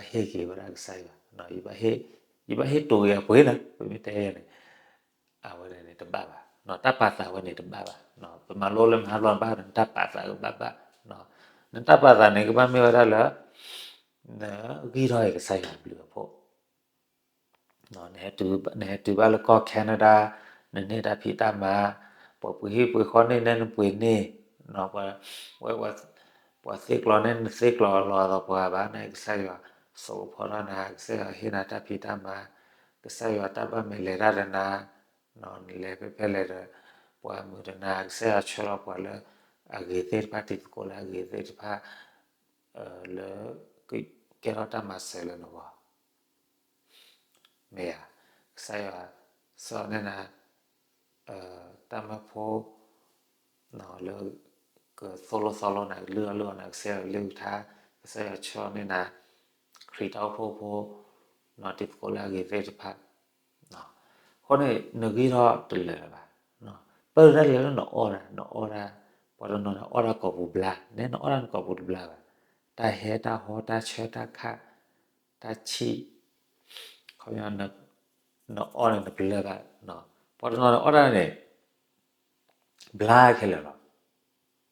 ဟ့ၣ်က့ၤဝဲဒၣ်ကစၢ်ယွၤ, ယဘၣ်ဟ့ၣ်တိၤက့ၤအပှ့ၤန့ၣ် ပမ့ၢ်တဲန့ၣ် အဝဲန့ၣ်တဘၣ်ဘၣ်, တၢ်ပာ်သးဝဲန့ၣ်တဘၣ်ဘၣ်. ပမၤလိလၢမဟါဘျီဘၣ် နတၢ်ပာ်သးကဘၣ်ဘၣ်, နတၢ်ပာ်သးန့ၣ် ကဘၣ်မ့ၢ်ဝဲဒၣ်လၢ နဂံၢ်ထီၣ်က့ၤကစၢ်ယွၤအဘျုးအဖှိၣ် နဟဲတုၤဘၣ်လၢကီၢ် Canada နန့ၢ်တၢ်ဖံးတၢ်မၤ, ပှၤပှ့ၤဟံၣ်ပှ့ၤဃီန့ၢ်နဲနပှ့ၤန့ၢ်, ဝဲ ပှၤသ့ကျီၤန့ၢ်နသ့ကျီၤလီၤသီပှၤဘၣ်န့ၣ် ကစၢ်ယွၤ စိာ်ကဖီထီၣ်နၤ, ကစၢ်ယွၤဟ့ၣ်နၤတၢ်ဖံးတၢ်မၤ, ကစၢ်ယွၤတၢ်ဘၣ်မဲာ်လဲၤတၢ်ဒီးနၤ, နလဲၤဖဲဖဲလဲၣ်ဒီး ပှၤမုာ်ဒီးနၤ, ကစၢ်ယွၤဆှၢလီၤပှၤလၢအဂ့ၤသ့ၣ်တဖၣ် တံၤသကိးလၢအဂ့ၤသ့ၣ်တဖၣ် လၢ ကဲထီၣ်တၢ်မၤစၢၤလၢနဂီၢ်, မ့ၢ်ဧါ, ကစၢ်ယွၤ စၢၤန့ၢ်နၤ တၢ်မၢဖိ လၢ က သိၣ်လိသီလိနၤ လုၢ်အီၣ်လုၢ်အီနၤ ကစၢ်ယွၤကလုၢ်ကထါ, ကစၢ်ယွၤဆှၢန့ၢ်နၤ ခရံာ်တၢ်အိၣ်ဖှိၣ်ဖိ တံၤသကိးလၢအဂ့ၤသ့ၣ်တဖၣ်. အဃိန့ၣ် နဂံၢ်ထီၣ်တလၢာ်လၢၤဘၣ်. ပၢၢ်တၢ်လၢလၢနအီၣ်ဒၣ် နအီၣ်ဒၣ်, ပှၤတနီၤန့ၣ်အီၣ်ဒၣ်ကိာ်ပူၤဘျါ, နဲနအီၣ်ဒၣ်နကိာ်ပူၤတဘျါဘၣ်. တၢ်ဟဲတၢ်ဟီတၢ်ဆၢတၢ်ခး တၢ်ဆံၣ် ခီ နအီၣ်န့ၣ်နကလၢၢ်ဘၣ်. ပှၤတနီၤန့ၣ်အီၣ်ဒၣ်န့ၣ် ဘျါခဲလၢာ်လီၤ.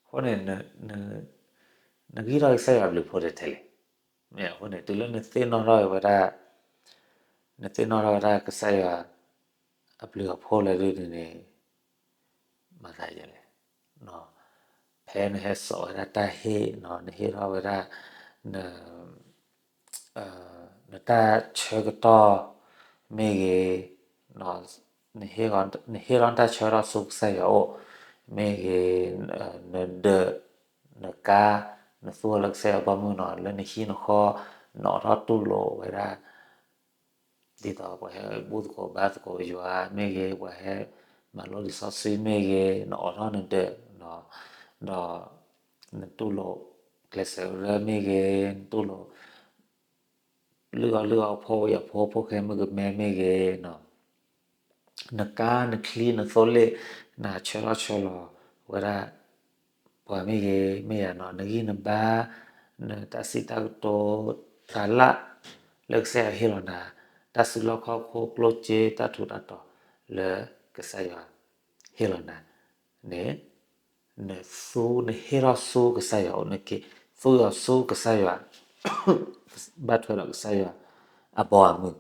အဃိန့ၣ် နဂံၢ်ထီၣ်ကစၢ်ယွၤအဘျုးအဖှိၣ်ထဲထဲလဲၣ်. မ့ၢ်အဃိန့ၣ် တုၤလၢနသ့ၣ်နီၣ်ထီၣ်ဝဲဒၣ်, နသ့ၣ်နီၣ်ထီၣ်ဝဲဒၣ်ကစၢ်ယွၤ အဘျုးအဖှိၣ်လၢဒ်န့ၣ်န့ၣ် မၤသးဒ်လဲၣ်. ဖဲနဟဲစိာ်ဝဲဒၣ်တၢ်ဟ့ၣ်, နဟ့ၣ်ထီၣ်ဝဲဒၣ် န နတၢ်ဆၢကတီၢ်မ့ၢ်ဂ့ၤ, နဟ့ၣ်ထီၣ်တၢ်ဆၢကတီၢ်ဆူကစၢ်ယွၤအအိၣ်မ့ၢ်ဂ့ၤ, နဒၢး, နကါ, နသူအီၤလၢကစၢ်ယွၤအဘီအမုၢ်နီၤ, လၢနဟံၣ်နဃီ, နအိးထီၣ်တူၢ်လိာ်ဝဲဒၣ် ဒ်သိးပှၤဟဲဘူၣ်သကိးဘါသကိးယွၤမ့ၢ်ဂ့ၤ, ပှၤဟဲမၤလိလံာ်စီဆှံမ့ၢ်ဂ့ၤ, နအိးထီၣ်နဒၢး, ဒီးနတူၢ်လိာ်ကျဲးစၢးရၢမ့ၢ်ဂ့ၤ, နတူၢ်လိာ် လုၢ်အီၣ်လုၢ်အီဖိဝဲယဖိဖိၣ်ဃဲမုၣ်ကမဲမ့ၢ်ဂ့ၤ, နကါနချံနသိလ့ၣ် နဆၢထီၣ်ဆၢလီၤဝဲဒၣ် ပှၤမ့ၢ်ဂ့ၤ, မ့ၢ်ယၤနီၤ, နဂံၢ်နဘါ, နတၢ်စံးတၢ်ကတိၤ, တၢ်လၢ်လၢကစၢ်ယွၤဟ့ၣ်လီၤနၤ, တၢ်စုလီၢ်ခီၣ်ခိၣ်ကျိၣ်စ့ တၢ်ထူးတၢ်တီၤလၢကစၢ်ယွၤဟ့ၣ်လီၤနၤန့ၣ်, နသူနဟ့ၣ်ထီၣ်ဆူကစၢ်ယွၤအအိၣ်, နက့ၤသူအီၤဆူကစၢ်ယွၤ, ဘၣ်ထွဲဒီးကစၢ်ယွၤအဘီအမုၢ်,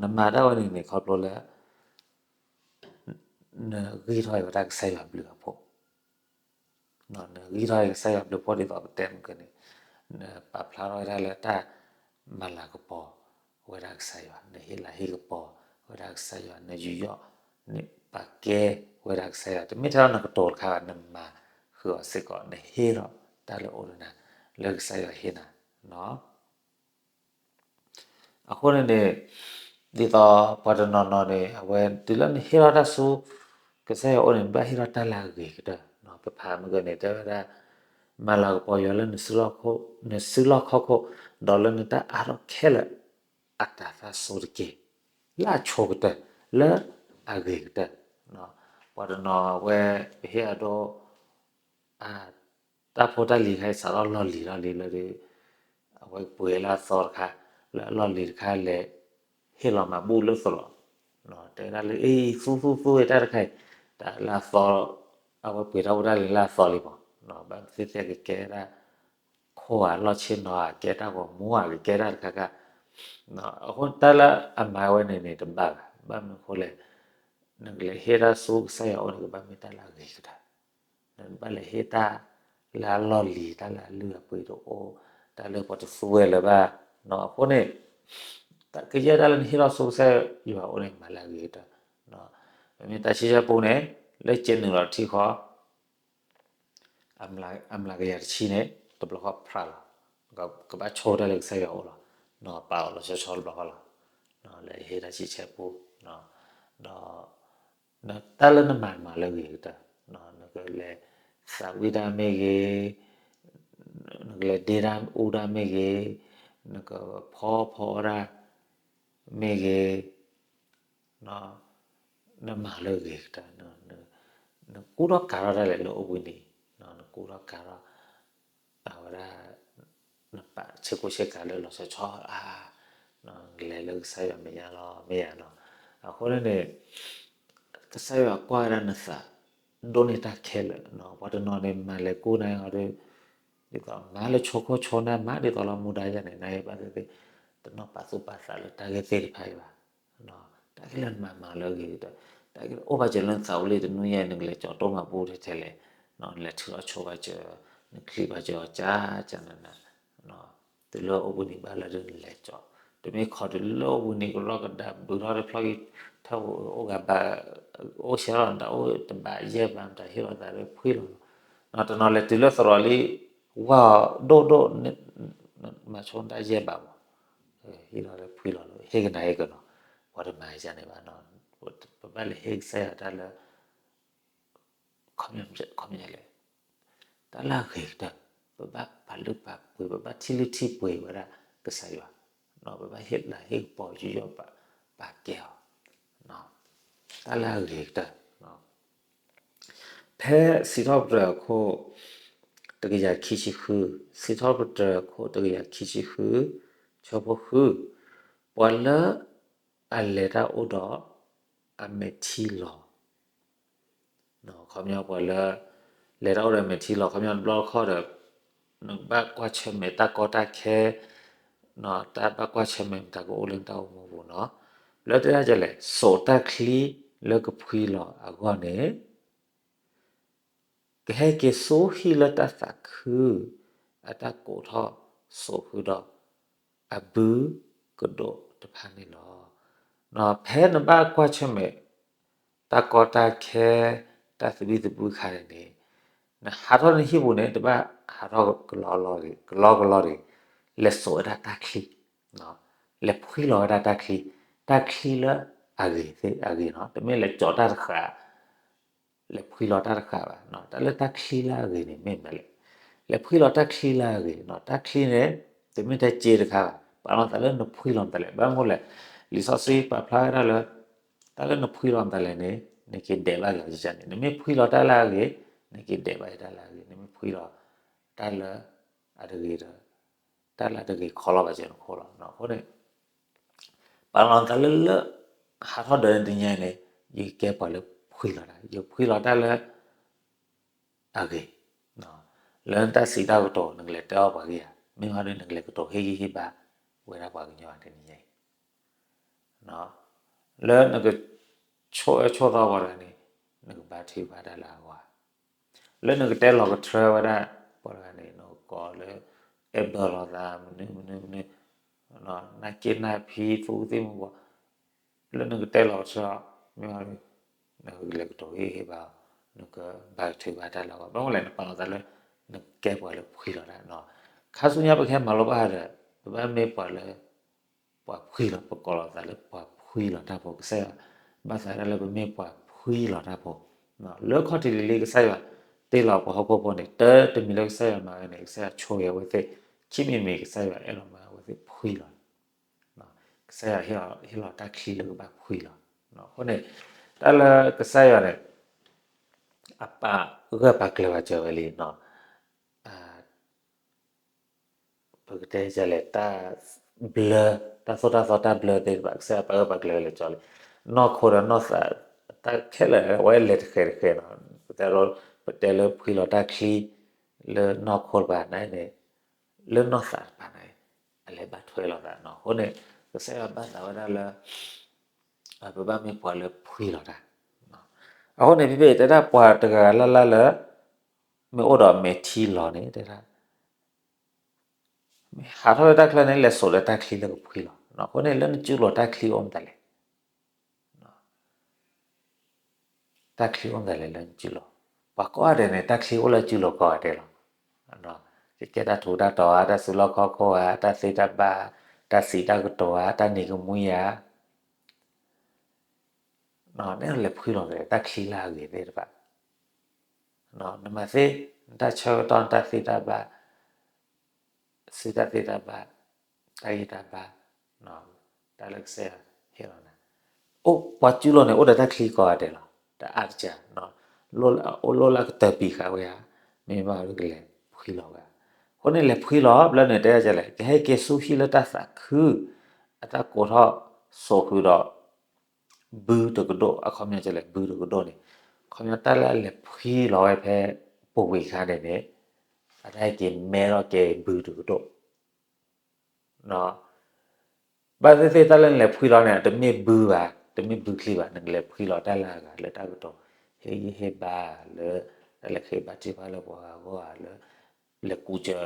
နမၤတၢ်ဝဲန့ၣ်န့ၣ် ခီဖျိလၢ နဂံၢ်ထီၣ်ဝဲဒၣ်ကစၢ်ယွၤအဘျုးအဖှိၣ်, နဂံၢ်ထီၣ်ကစၢ်ယွၤအဘျုးအဖှိၣ်ဒ်သိးပတဲမုၢ်ကန့ၣ်, နပာ်ဖျါထီၣ်ဝဲဒၣ်လၢတၢ်မၤလၤကပီၤဝဲဒၣ်ကစၢ်ယွၤ, နဟ့ၣ်လၤဟ့ၣ်ကပီၤဝဲဒၣ်ကစၢ်ယွၤ, နယူးယီၣ်, နပာ်ကဲဝဲဒၣ်ကစၢ်ယွၤ, တမ့ၢ်ထဲလၢနကတိၤတခါဘၣ်, နမၤဃုာ်အီၤစ့ၢ်ကီး, နဟ့ၣ်ထီၣ်တၢ်လၢအိၣ်လၢနၤ လၢကစၢ်ယွၤဟ့ၣ်နၤနီၤ. အဃိန့ၣ်န့ၣ် ဒ်သိးပှၤတနီၤနီၤန့ၣ် အဝဲတုၤလၢနဟ့ၣ်ထီၣ်တၢ်ဆူ ကစၢ်ယွၤအအိၣ်န့ၣ် နဘၣ်ဟ့ၣ်ထီၣ်တၢ်လၢအဂ့ၤကတၢၢ်, ပဖးမုၢ်ကန့ၣ် တဲဝဲဒၣ် မၤလၤကပီၤယွၤလၢ နစုလီၢ်ခီၣ်ခိၣ် ဒီးလၢနတၢ်အါထီၣ်ခဲလၢာ် အတၤသၣ်ဆိတက့ၢ်, လၢအဆိကတၢၢ် လၢအဂ့ၤကတၢၢ်, ပှၤတနီၤအဝဲ ပဟ့ၣ်အဒိ တၢ်ဖိတၢ်လံၤတခါအံၤ စးထီၣ်လီၢ်လံၤလီၢ်လံၤလၢ အဝဲပှ့ၤလၢအသီတခါ, လၢအလီၢ်လံၤတခါလဲၤ ဟ့ၣ်လီၤမၤဘူၣ်လၢသရိာ်, တဲဝဲဒၣ်လၢ အ့ သူသူသူ တၢ်တခါအံၤ တၢ်လၢအသီ, အဝဲပှ့ၤတၢ်ဖိတၢ်လံၤလၢအသီလံမး, ဘၣ်မနုၤသ့ၣ်သ့ၣ်ကကဲဒၣ် ခိၣ်ဧါ လီၢ်ဆ့ၣ်နီၤဧါ ကဲတၢ်ဂီၤမူဧါ ကကဲတၢ်တခါခါ, အဃိတၢ်လၢအမၤဝဲန့ၣ်န့ၣ် တဘၣ်ဘၣ်, ဘၣ်မနုၤအဃိလဲၣ်, နကလဲၤဟ့ၣ်တၢ်ဆူကစၢ်ယွၤအအိၣ်န့ၣ် ကဘၣ်မ့ၢ်တၢ်လၢအဂ့ၤကတၢၢ်, နဘၣ်လဲၤဟ့ၣ်တၢ်လၢအလီၢ်လံၤ တၢ်လၢအလုၢ်အပှ့ၤတအိၣ်, တၢ်လၢပှၤတသူဝဲလၢၤဘၣ်, အဃိန့ၣ် ကယဲၢ်တၢ်လၢနဟ့ၣ်ထီၣ်ဆူကစၢ်ယွၤအအိၣ်န့ၣ် မၤလၢအဂ့ၤကတၢၢ်, မ့မ့ၢ်တၢ်ဆံဆဲပူန့ၣ် လၢကဲနုာ်လီၤထံဃီ အမျးကယၤတဆံန့ၣ် တဘျီဃီဖျါလီၤ, ကဘၣ်ဆိတၢ်လၢကစၢ်ယွၤအအိၣ်လီၤ, ပာ်အီၤလီၤဆီဆီတဘျီဃီလီၤ, လၢဟ့ၣ်တၢ်ဆံဆဲပူ, ဒီး တၢ်လၢနမၤမၤလၢဂ့ၤကတၢၢ်, နကလဲၤသးဝံၣ်တၢ်မ့ၢ်ဂ့ၤ, နကလဲၤဒ့တၢ်အူတၢ်မ့ၢ်ဂ့ၤ, နကဖီဖီအီၣ်တၢ်မ့ၢ်ဂ့ၤ, နမၤလၢဂ့ၤကတၢၢ်, နကူထီၣ်ကၤထီၣ်တၢ်လဲၣ်လၢအိၣ်ဘှံးနံၤ, နကူထီၣ်ကၤထီၣ် အဝဲဒၣ် နပာ်ဆ့ကူဆ့ကၤလၢလီၤဆီဆီဧါ, လဲၤလၢကစၢ်ယွၤမဲာ်ညါလီၤ မ့ၢ်ယၤနီၤ, အဃိန့ၣ်န့ၣ် ကစၢ်ယွၤကွၢ်ဝဲဒၣ်နသး ဒိးန့ၢ်တၢ်ခဲလၢာ်, ပှၤတနီၤန့ၣ် မၤလဲၤကူနၤအီၤဒီး ဒ်သိးမၤလၢဆိခိၣ်ဆိနၢ် မၤဒ်သိးလၢမူဒါယၤန့ၣ် နဘၣ်သ့ၣ်သ့ၣ် တနီၣ်ပာ်သူၣ်ပာ်သးလၢတၢ်ဂ့ၢ်သ့ၣ်တဖၣ်အံၤဘၣ်, တၢ်ဂ့ၢ်လၢနမၤမၤလၢဂ့ၤကတၢၢ်, တၢ်ဂ့ၢ်အိၣ်ဘၣ်စၢၤလၢနသးအိၣ်လံတနွံညါ နကလဲၤကၠီၤတိၢ်မၤဘူၣ်ထဲထဲလဲၣ်, နလဲၤထုးထီၣ်ဆိဘၣ်စၢၤ, နချံးဘၣ်စၢၤအီၤကၠးကၠးနးနး, တုၤလၢအိၣ်ဘှံးနံၤဘၣ်လၢဒ်နလဲၤကၠီၤ, တမ့ၢ်ခီတုၤလၢအိၣ်ဘှံးနံၤကရီကဒါဘုးထီၣ်တဖျီၣ်ဂံၢ် ထၢၣ်အိၣ်ဂၤဘၣ် အိၣ်ဆဲးလီၤနတၢ်အိၣ်တဘးယဲၢ်ဘး နတၢ်ဟ့ၣ်လီၤသးလၢဖှံလီၤ, တနီၤလဲၤတုၤလၢသရိာ်လံ ဝါအီၤဒိၣ်ဒိၣ် မၤဆိနတၢ်ယဲၢ်ဘးမး, ဟ့ၣ်လီၤလၢဖှံလီၤလၢ ဟ့ၣ်ကနၤဟ့ၣ်ကနီၤ, ပှၤတမၤယၤန့ၣ်ဘၣ်, ပဘၣ်လဲၤဟ့ၣ်ကစၢ်ယွၤတၢ်လၢ ခီပညီလဲၣ်, တၢ် တၢ်လၢအဂ့ၤကတၢၢ်, ပဘၣ်ပာ်လုၢ်ပာ်ပှ့ၤ, ပဘၣ်ထံၣ်လုၢ်ထံၣ်ပှ့ၤဝဲဒၣ်ကစၢ်ယွၤ, ပဘၣ်ဟ့ၣ်လၤဟ့ၣ်ကပီၤယူးယီၣ်ပာ်ကဲအီၤ, တၢ်လၢအဂ့ၤကတၢၢ်. ဖဲစံးထီၣ်ပတြၢၤအခိၣ်တကယၤခံဆံဃု, စံးထီၣ်ပတြၢၤအခိၣ်တကယၤခံဆံဃု, ဆၢဖိဃု, ပှၤလၢအလဲၤတၢ်အိၣ်ဒီးအမဲာ်ထံလီၤ, ခီပညီပှၤလၢ လဲၤတၢ်အိၣ်ဒီးမဲာ်ထံလီၤ, ခီပညီတဘျီတခီၣ်ဒီး နကဘၣ်ကွၢ်ဆၢၣ်မဲာ်တၢ်ကီတၢ်ခဲ, တၢ်ဘၣ်ကွၢ်ဆၢၣ်မဲာ်မတၤကအိၣ်လၢနတၢ်အိၣ်မူပူၤနီၤ, လၢတဲဒၣ်လဲၣ်, စိာ်တၢ်ချံလၢကဖှံလီၤအဂီၢ်န့ၣ် ကဟဲက့ၤဆူဟံၣ်လၢတၢ်သးခု အတၢ်ကိးထီၣ်စိာ်ဃုာ်ဒီး အဘုကဒိၣ်တဖၣ်န့ၣ်လီၤ. ဖဲနဘၣ်ကွၢ်ဆၢၣ်မဲာ် တၢ်ကီတၢ်ခဲ တၢ်သဘံၣ်သဘုၣ်ခါန့ၣ်န့ၣ်, နဟးထီၣ်နဟံၣ်ပူၤန့ၣ် တဘၣ်ဟးထီၣ်ကလီကလီတဂ့ၤ, လဲၤစိာ်ဝဲဒၣ်တၢ်ချံ, လဲၤဖှံလီၤဝဲဒၣ်တၢ်ချံ, တၢ်ချံလၢအဂ့ၤသ့ၣ်အဂ့ၤနီၤ, တမ့ၢ်လဲၤစိာ်တၢ်တဃာ် လဲၤဖှံလီၤတၢ်တဃာ်ဘၣ်. တၢ်လၢတၢ်ချံလၢအဂ့ၤန့ၣ်မ့ၢ်မနုၤလဲၣ်, လဲၤဖှံလီၤတၢ်ချံလၢအဂ့ၤနီၤ, တၢ်ချံန့ၣ် တမ့ၢ်တၢ်စ့တခါဘၣ်, ပာ်လီၤသးလၢနဖှံလီၤမတၤလဲၣ်, ဘၣ်မနုၤလဲၣ်, လံာ်စီဆှံပာ်ဖျါဝဲဒၣ်လၢ တၢ်လၢနဖှံလီၤမတၤလဲၣ်န့ၣ် နက့ၤဒဲးဘၣ်က့ၤအီၤန့ၣ်, နမ့ၢ်ဖှံလီၤတၢ်လၢအဂ့ၤ နက့ၤဒဲးဘၣ်က့ၤတၢ်လၢအဂ့ၤ, နမ့ၢ်ဖှံလီၤ တၢ်လၢအတဂ့ၤဒီး တၢ်လၢအတဂ့ၤခီလီၤဘၣ်စၢၤနခိၣ်လီၤ. အဃိန့ၣ် ပာ်လီၤသးလၢလၢ ဟးထီၣ်ဒီးတနံၤညါအံၤန့ၣ် ယကကဲပှၤလၢဖှံလီၤတၢ်, ယဖှံလီၤတၢ်လၢအဂ့ၤ, လၢနတၢ်စံးတၢ်ကတိၤ နကလဲၤတဲအီၣ်ပှၤဂ့ၢ်ဧါ, မ့ၢ်ဟီဒ်နကလဲၤကတိၤဟ့ၣ်ဂံၢ်ဟ့ၣ်ဘါ ဝဲဒၣ်ပှၤကညီတနံၤညါအံၤ လၢနကဆိၣ်အၢဆိၣ်သီပှၤတဂၤန့ၣ် နကဘါထုကဖၣ်တၢ်လၢအဂီၢ်ဧါ, လၢနကတဲလီၤကထြၢဝဲဒၣ်ပှၤတဂၤန့ၣ် နကကိးလၢ အဲၣ်ဘၢလီၤသး မနုၤမနုၤမနုၤ, နၢ်က့ၣ်နၢ်ဖံ သူသ့ၣ်မုၢ်ဂီၤ, လၢနကတဲလီၤကထြၢ မ့ၢ် နကလဲၤကတိၤဟ့ၣ်ဂံၢ်ဟ့ၣ်ဘါအီၤ, နကဘါထုကဖၣ်တၢ်လၢအဂီၢ်, ဘၣ်မနုၤလဲၣ် နပာ်လီၤသးလၢ နကဲပှၤလၢဖှံလီၤတၢ်, ခါဆူညါပကဟဲမၤလိဘၣ်ဒီး ပဘၣ်မ့ၢ်ပှၤလၢ ပှၤဖှံလီၤ, ပကိးလီၤသးလၢပှၤဖှံလီၤတၢ်ဖိ, ကစၢ်ယွၤဘၣ်သးဒၣ်လၢပမ့ၢ်ပှၤဖှံလီၤတၢ်ဖိ, လၢခီၣ်ထံးလံၤလံၤ ကစၢ်ယွၤတ့လီၤပှၤဟီၣ်ခိၣ်ဖိန့ၣ် တၢ်တမံၤလၢကစၢ်ယွၤမၤဝဲန့ၣ် ကစၢ်ယွၤဆိၣ်ဂ့ၤအဝဲသ့ၣ်, ခံမံၤမံၤ ကစၢ်ယွၤအဲၣ်လီၤမၤအဝဲသ့ၣ်ဖှံလီၤ, ကစၢ်ယွၤဟ့ၣ်လီၤတၢ်ချံလၢကဘၣ်ဖှံလီၤ. အဃိန့ၣ် တၢ်လၢကစၢ်ယွၤန့ၣ် အပာ်ဂၢၢ်ပာ်ကျၢၤဘၣ်စၢၤဝဲလံ ပကတဲလဲၣ် တၢ်ဘျၢ, တၢ်သိၣ်တၢ်သီတၢ်ဘျၢသ့ၣ်တဖၣ် ကစၢ်ယွၤပာ်ဂၢၢ်ပာ်ကျၢၤဝဲလၢကၠီလံ, နီၢ်ခိဒီးနီၢ်သး တၢ်ခဲလၢာ်ဝဲလဲၤတဃဲၤတဃဲၤနီၤ, ပတဲလၢဖှံလီၤတၢ်ချံ လၢနီၢ်ခိတပၤန့ၣ်, လၢနီၢ်သးတပၤန့ၣ် အလဲၤဘၣ်ထွဲလိာ်သးနီၤ. အဃိန့ၣ် ကစၢ်ယွၤဘၣ်သးဝဲဒၣ်လၢ ပဘၣ်မ့ၢ်ပှၤလၢဖှံလီၤတၢ်. အဃိန့ၣ် ဖဲဖဲတဲဒၣ်ပှၤတဂၤဂၤလၢ်လၢ်လၢ မ့ၢ်အိၣ်ဒီးမဲာ်ထံလီၤန့ၣ် တဲဒၣ် မ့ၢ်ဟးထီၣ်လၢတၢ်ချၢန့ၣ် လဲၤစိာ်ဒီးတၢ်ချံလၢကဖှံလီၤ. အဃိန့ၣ် လၢနစုလိၤတၢ်ချံအိၣ်မတၤလဲၣ် တၢ်ချံအိၣ်မတၤလဲၣ်လၢနစုလိၤ, ပှၤကိးဂၤဒဲးန့ၣ် တၢ်ချံအိၣ်လၢစုလိၤကိးဂၤဒဲးလီၤ. ကကဲတၢ်ထူးတၢ်တီၤဧါ, တၢ်စုလီၢ်ခီၣ်ခိၣ်ဧါ, တၢ်သ့တၢ်ဘၣ်, တၢ်စံးတၢ်ကတိၤဧါ, တၢ်နံၤကမှံဧါ, နလဲၤဖှံလီၤက့ၤ တၢ်ချံလၢအဂ့ၤသ့ၣ်တဖၣ်, နမၤသ့, နတၢ်ဆၢကတီၢ် နတၢ်သ့တၢ်ဘၣ် စုတၢ်သ့တၢ်ဘၣ်, တၢ်ဂံၢ်တၢ်ဘါ, တၢ်လၢကစၢ်ယွၤဟ့ၣ်လီၤနၤ, အိၣ်ပှၤစုလိၤန့ၣ် အိၣ်ဒီးတၢ်ချံကိးဂၤဒဲးလီၤ. တအါကစၢ်, အိၣ်လီၢ်လၢအကတၢၢ်ပံၤဃာ်ဝဲဧါ, မ့ၢ်ဘၣ်လၢကလဲၤဖှံလီၤဝဲဧါ. အဃိန့ၣ် လဲၤဖှံလီၤဘျီန့ၣ် တဲဒ်လဲၣ်, ကဟဲက့ၤဆူဟံၣ်လၢတၢ်သးခု, အတၢ်ကိးထီၣ်စိာ်ဃုာ်ဒီး ဘုတကဒိၣ်, အခီပညီဒ်လဲၣ် ဘုတကဒိၣ်န့ၣ်, အခီပညီတၢ်လၢအလဲၤဖှံလီၤဝဲဖဲပူၤကွံာ်အခါန့ၣ်န့ၣ်, အတၢ်ဟဲက့ၤမဲထီၣ်က့ၤဘုတကဒိၣ် ဘၣ်သ့ၣ်သ့ၣ်တၢ်လၢနလဲၤဖှံလီၤန့ၣ် တမ့ၢ်ဘုဘၣ်, တမ့ၢ်ဘုချံဘၣ်, နကလဲၤဖှံလီၤတၢ်လၢအဂၤလၢတၢ်ကတိၤ ဟ့ၣ်ဂံၢ်ဟ့ၣ်ဘါလၢ တၢ်လဲၤဃ့ဘါထုကဖၣ်လၢပှၤဂၤအဂီၢ်ဧါ, လၢ လဲၤကူစၢၤ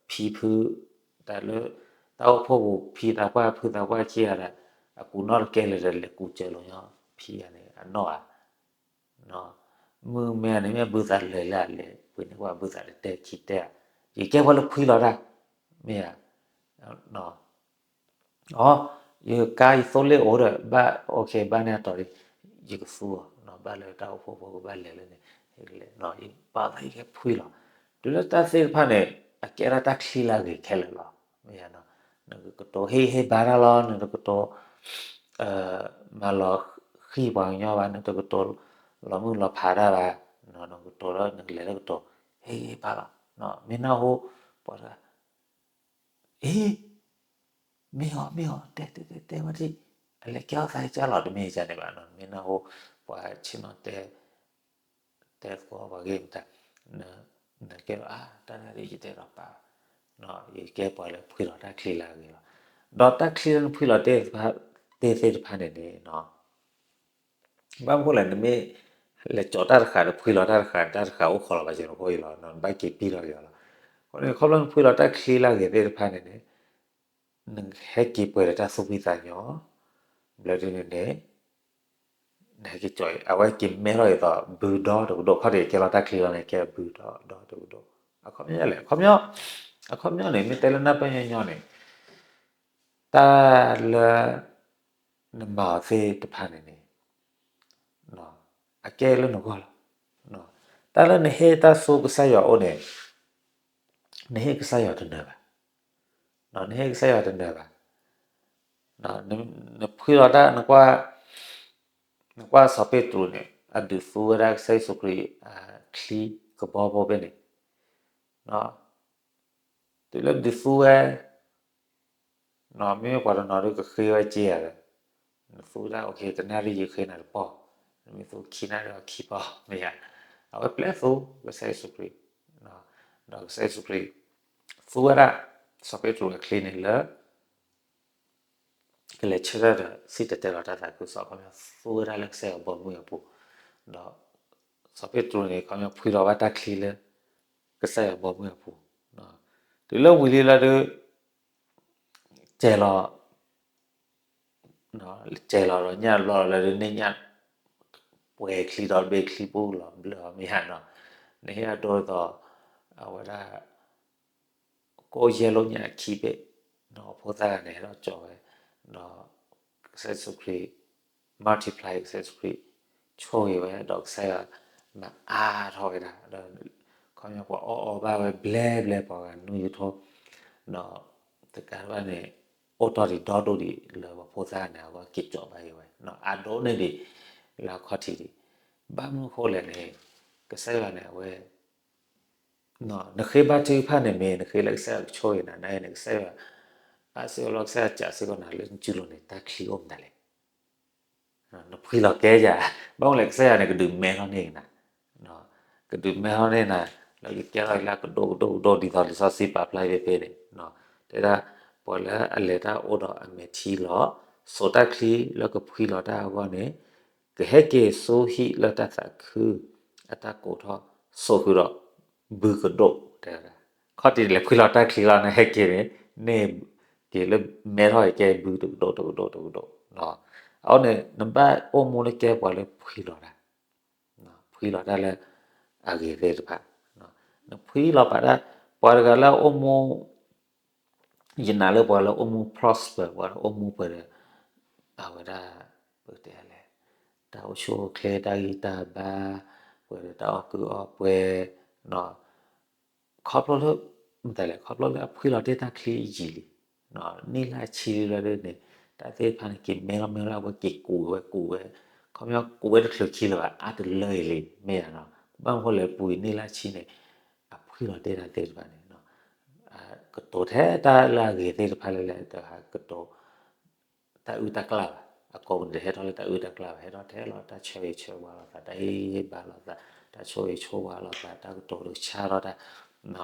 ဖံဖု, တၢ်လၢ တၢ်အိၣ်ဖှိၣ်ပူၤဖံသးပှၢ်ဖုသးပှၢ်ခံဂၤဒီး အကူးနီၣ်တကဲလၢၤဒီး လဲၤကူစၢၤလိာ်ညီဖံဂၤန့ၣ် အနီၢ်ဧါ မုၢ်မ့ၢ်န့ၣ် မ့ၢ်ဘုသးလၢာ်လၢအလဲၤပှ့ၤန့ၢ်ပှၤဘုသးတတဲခံတဲဧါ, ယကဲပှၤလၢဖှံလီၤတၢ်, မ့ၢ်ဧါ, အီ, ယကါယသိလ့ၣ်အိၣ်ဒီး ဘၣ် okay ဘၣ်န့ၢ်အတီၤလံ, ယကသူအီၤ, ဘၣ်လၢတၢ်အိၣ်ဖှိၣ်ဖိကဘၣ်လဲၤလၢန့ၣ်, ယပာ်သးယကဖှံလီၤ, တုၤ လၢတၢ်သ့ၣ်တဖၣ်န့ၣ် အကဲထီၣ်တၢ်ချံလၢအဂ့ၤခဲလၢာ်လီၤ. မ့ၢ်ဧါ, နကတိၤဟ့ၣ်ဂံၢ်ဟ့ၣ်ဘါတၢ်လီၤ, နတကတိၤ မၤလီၤဃံၤပှၤကညီဘၣ်, နတကတိၤလီၤမုၢ်လီၤဖးတၢ်ဘၣ်, နကတိၤလၢနကလဲၤလၢကတိၤ ဟ့ၣ်ဂံၢ်ဟ့ၣ်ဘါလီၤ. မ့ၢ်နၢ်ဟူ ပှၤတဂၤ အ့ မ့ၢ်အီၤ မ့ၢ်အီၤ တဲတဲတဲတဲဝဲဒၣ်, အလဲၤကဲထီၣ်သးကစၢ်လီၤ တမ့ၢ်ဒ်န့ၣ်ဘၣ်နီၤ. မ့ၢ်နၢ်ဟူ ပှၤဆ့ၣ်နီၤတဲ တဲသကိးပှၤဂ့ၢ်မတၤ, နကဲလီၤ အါ တၢ်တဂၤဒ်ယတဲဒီးပာ်, ယကဲပှၤလၢဖှံလီၤတၢ်ချံလၢအဂ့ၤလီၤ. ဒီးတၢ်ချံလၢနဖှံလီၤတ့ၢ်သ့ၣ်တဖၣ်န့ၣ်န့ၣ် ဘၣ်မနုၤလဲၣ် နမ့ၢ်လဲၤကၠီၤတၢ်တဃာ် နဖှံလီၤတၢ်တဃာ် တၢ်တဃာ်အိၣ်ခိးလီၤဘၣ်စၢၤနဖိအံၤလီၤ, နဘၣ်က့ၤပံၢ်ထီၣ်က့ၤအီၤလီၤ. အဃိန့ၣ် ခီဖျိနဖှံလီၤတၢ်ချံလၢအဂ့ၤသ့ၣ်တဖၣ်န့ၣ်န့ၣ် နဟဲက့ၤပှဲၤဒီးတၢ်သူၣ်ဖှံသးညီ, ဘျီဒ်န့ၣ်န့ၣ် နဟဲက့ၤကၠီၤအံၤ အဝဲက့ၤမဲထီၣ်အံၤသိး ဘုဒီတကဒိၣ်, ခီၣ်ထံးကဲလီၤတၢ်ချံလီၤန့ၣ် ကဲဘုဒီဒီတကဒိၣ်. အခီပညီလဲၣ်, အခီပညီ, အခီပညီန့ၣ် မ့ၢ်တဲလၢနၢ်ပၢၢ်ညီညီန့ၣ် တၢ်လၢ နမၤအီၤသ့ၣ်တဖၣ်န့ၣ်န့ၣ် အကဲလၢနဂီၢ်လီၤ. တၢ်လၢနဟ့ၣ်တၢ်ဆူကစၢ်ယွၤအအိၣ်န့ၣ် နဟ့ၣ်ကစၢ်ယွၤတနၢၤဘၣ်. နဟ့ၣ်ကစၢ်ယွၤတနၢၤဘၣ်. နဖှံလီၤတၢ် နကွၢ်စီၤပ့းတရူးန့ၣ် အဒုးသူဝဲဒၣ်ကစၢ်ယ့ၣ်ၡူးခရံာ် ချံကဘီဖိဖဲန့ၣ် တုၤလၢဒုးသူဝဲ မ့မ့ၢ်ပှၤတနီၤဒုးကဃ့ဝဲစ့ဧါဒီး နသူဝဲဒၣ် တနၣ်ရံၣ်ယဃ့နၤတပီၢ်, နမ့ၢ်သူခံနၣ်ရံၣ်ဒီးခံပီၢ် မ့ၢ်ဧါ. အဝဲပျဲသူကစၢ်ယ့ၣ်ၡူးခရံာ်, ဒီးကစၢ်ယ့ၣ်ၡူးခရံာ် သူဝဲဒၣ် စီၤပ့းတရူးအချံန့ၣ်လၢ ကလဲၤဆၢထၢၣ်ဒီးစံၣ်တဲၤတဲလီၤတၢ်သးခုကစီၣ် ခီပညီသူဝဲဒၣ်လၢကစၢ်ယွၤဘီမုၢ်အပူၤ, ဒီး စီၤပ့းတရူးန့ၣ် ခီပညီဖှံလီၤဘၣ်တၢ်ချံလၢ ကစၢ်ယွၤဘီမုၢ်အပူၤ, တုၤလၢဝံၤလံလၢဒုး စဲးလီၤ စဲးလီၤဒီးညၣ်လီၤလၢဒုးန့ၢ်ညၣ် ပှဲၤချံဒီးတဘ့ၣ်ချံပူၤလီၤဘျၢၣ်အီၤမ့ၢ်ဧါနီၤ, နဟ့ၣ်အဒိဒ်သိး အဝဲဒၣ် ကအိၣ်ယဲၢ်လိာ်ညၣ်ခံဘ့ၣ်, ဒီးဖိသၣ်ဂၤန့ၣ်ဟဲထီၣ်ကၠီဝဲ, ဒီးကစၢ်ယ့ၣ်ၡူးခရံာ် multiply ကစၢ်ယ့ၣ်ၡူးခရံာ် ဆိၣ်ဂ့ၤဝဲ ဒီးကစၢ်ယွၤမၤအါထီၣ်ဝဲဒၣ်, ဒီး ခီပညီပှၤအီၣ်အီဘၣ်ဝဲဘျဲဘျဲ ပှၤဂၤနွံကထိ, ဒီးတကးဒံးဘၣ်န့ၣ် အိၣ်တ့ၢ်ဒံးဒီဒိၣ်ဒံးလၢပှၤဖိသၣ်ဂၤန့ၣ် အဝဲက့ၤကၠီဘၣ်က့ၤဝဲ, အဒိၣ်န့ၢ်ဒံး လၢအခီၣ်ထံးဒံး, ဘၣ်မနုၤအဃိလဲၣ်န့ၣ် ကစၢ်ယွၤန့ၣ် အဝဲ နဃ့ဘါထုကဖၣ်န့ၣ်မ့ၢ် နဃ့လၢကစၢ်ယွၤကဆိၣ်ဂ့ၤနၤန့ၣ် ကစၢ်ယွၤ အါစ့ၢ်ကီးလီၤ ကစၢ်ယွၤစံးစ့ၢ်ကီးနၤလၢနစုလိၤန့ၣ် တၢ်ချံအိၣ်မတၤလဲၣ်, နဖှံလီၤကဲယၤ, ဘၣ်မနုၤလဲၣ် ကစၢ်ယွၤန့ၣ် ကဒုးမဲထီၣ်န့ၢ်နၤ, ကဒုးမဲထီၣ်န့ၢ်နၤ လၢကကဲထီၣ်လၢကဒိၣ်ကဒိၣ်ကဒိၣ်ဒ်သိးလံာ်စီဆှံပာ်ဖျါဖဲဖဲန့ၣ်, တဲဒၣ် ပှၤလၢအလဲၤတၢ်အိၣ်ဒီးအမဲာ်ထံလီၤ, စိာ်တၢ်ချံလၢကဖှံလီၤတၢ်အဂီၢ်န့ၣ် ကဟဲက့ၤဆူဟံၣ်လၢတၢ်သးခု အတၢ်ကိးထီၣ် စိာ်ဃုာ်ဒီး ဘုကဒိၣ်, တဲဝဲဒၣ် ခီၣ်ထံးလဲၤဖှံလီၤတၢ်ချံလီၤ နဟဲက့ၤန့ၣ် န့ၢ်က့ၤလၢမဲထီၣ်က့ၤကဲဘုတကဒိၣ်တကဒိၣ်တကဒိၣ်, အဃိန့ၣ် နဘၣ်အိၣ်မူလၢကဲပှၤလၢဖှံလီၤတၢ်, ဖှံလီၤတၢ်လၢ အဂ့ၤသ့ၣ်တဖၣ်, နဖှံလီၤပာ်တၢ် ပှၤတဂၤလၢအအိၣ်မူ ယနာ်လၢပှၤလၢအိၣ်မူ prosper ပှၤလၢအိၣ်မူပှဲၤဒီး အဝဲဒၣ် ပကတဲလဲၣ် တၢ်အိၣ်ဆူၣ်အိၣ်ချ့ တၢ်ဂံၢ်တၢ်ဘါ ပှဲၤဒီးတၢ်အီၣ်ကုၢ်အီၣ်ပှဲၤ ခီဖျိလၢ မတၤလဲၣ် ခီဖျိလၢအဖှံလီၤတ့ၢ်တၢ်ချံယံာ်လံ, နံၣ်လၢဆံလၢဒ်န့ၣ် တၢ်သ့ၣ်တဖၣ်န့ၣ် က့ၤမဲထီၣ်မဲထီၣ် အဝဲက့ၤကူးဝဲကူးဝဲ, ခီပညီကူးဝဲတချုးခံလၢၤဘၣ် အါတလၢအံၤလံ မ့ၢ်ဧါနီၤ, ဘၣ်မနုၤဃိလဲၣ် ပူၤကွံာ်နံၣ်လၢဆံန့ၣ် အဖှံလီၤတ့ၢ်တၢ်သ့ၣ်တဖၣ်န့ၣ် ကတိၤထဲတၢ်လၢအဂ့ၤသ့ၣ်တဖၣ်လၢလဲၣ် တဟးကတိၤ တၢ်အုၣ်တၢ်ကျၣ်ဘၣ်, အကိးပူၤန့ၣ်တဟဲထီၣ်လၢတၢ်အုၣ်တၢ်ကျၣ်ဘၣ်, ဟဲထီၣ်ထဲလီၤတၢ်ဆၢဂ့ၤဆၢဝါလိာ်သး, တၢ်ဟ့ၣ်ဂံၢ်ဟ့ၣ်ဘါလိာ်သး, တၢ်ဆိၣ်ဂ့ၤဆိၣ်ဝါလိာ်သး, တၢ်ကတိၤတဆါထီၣ်တၢ်,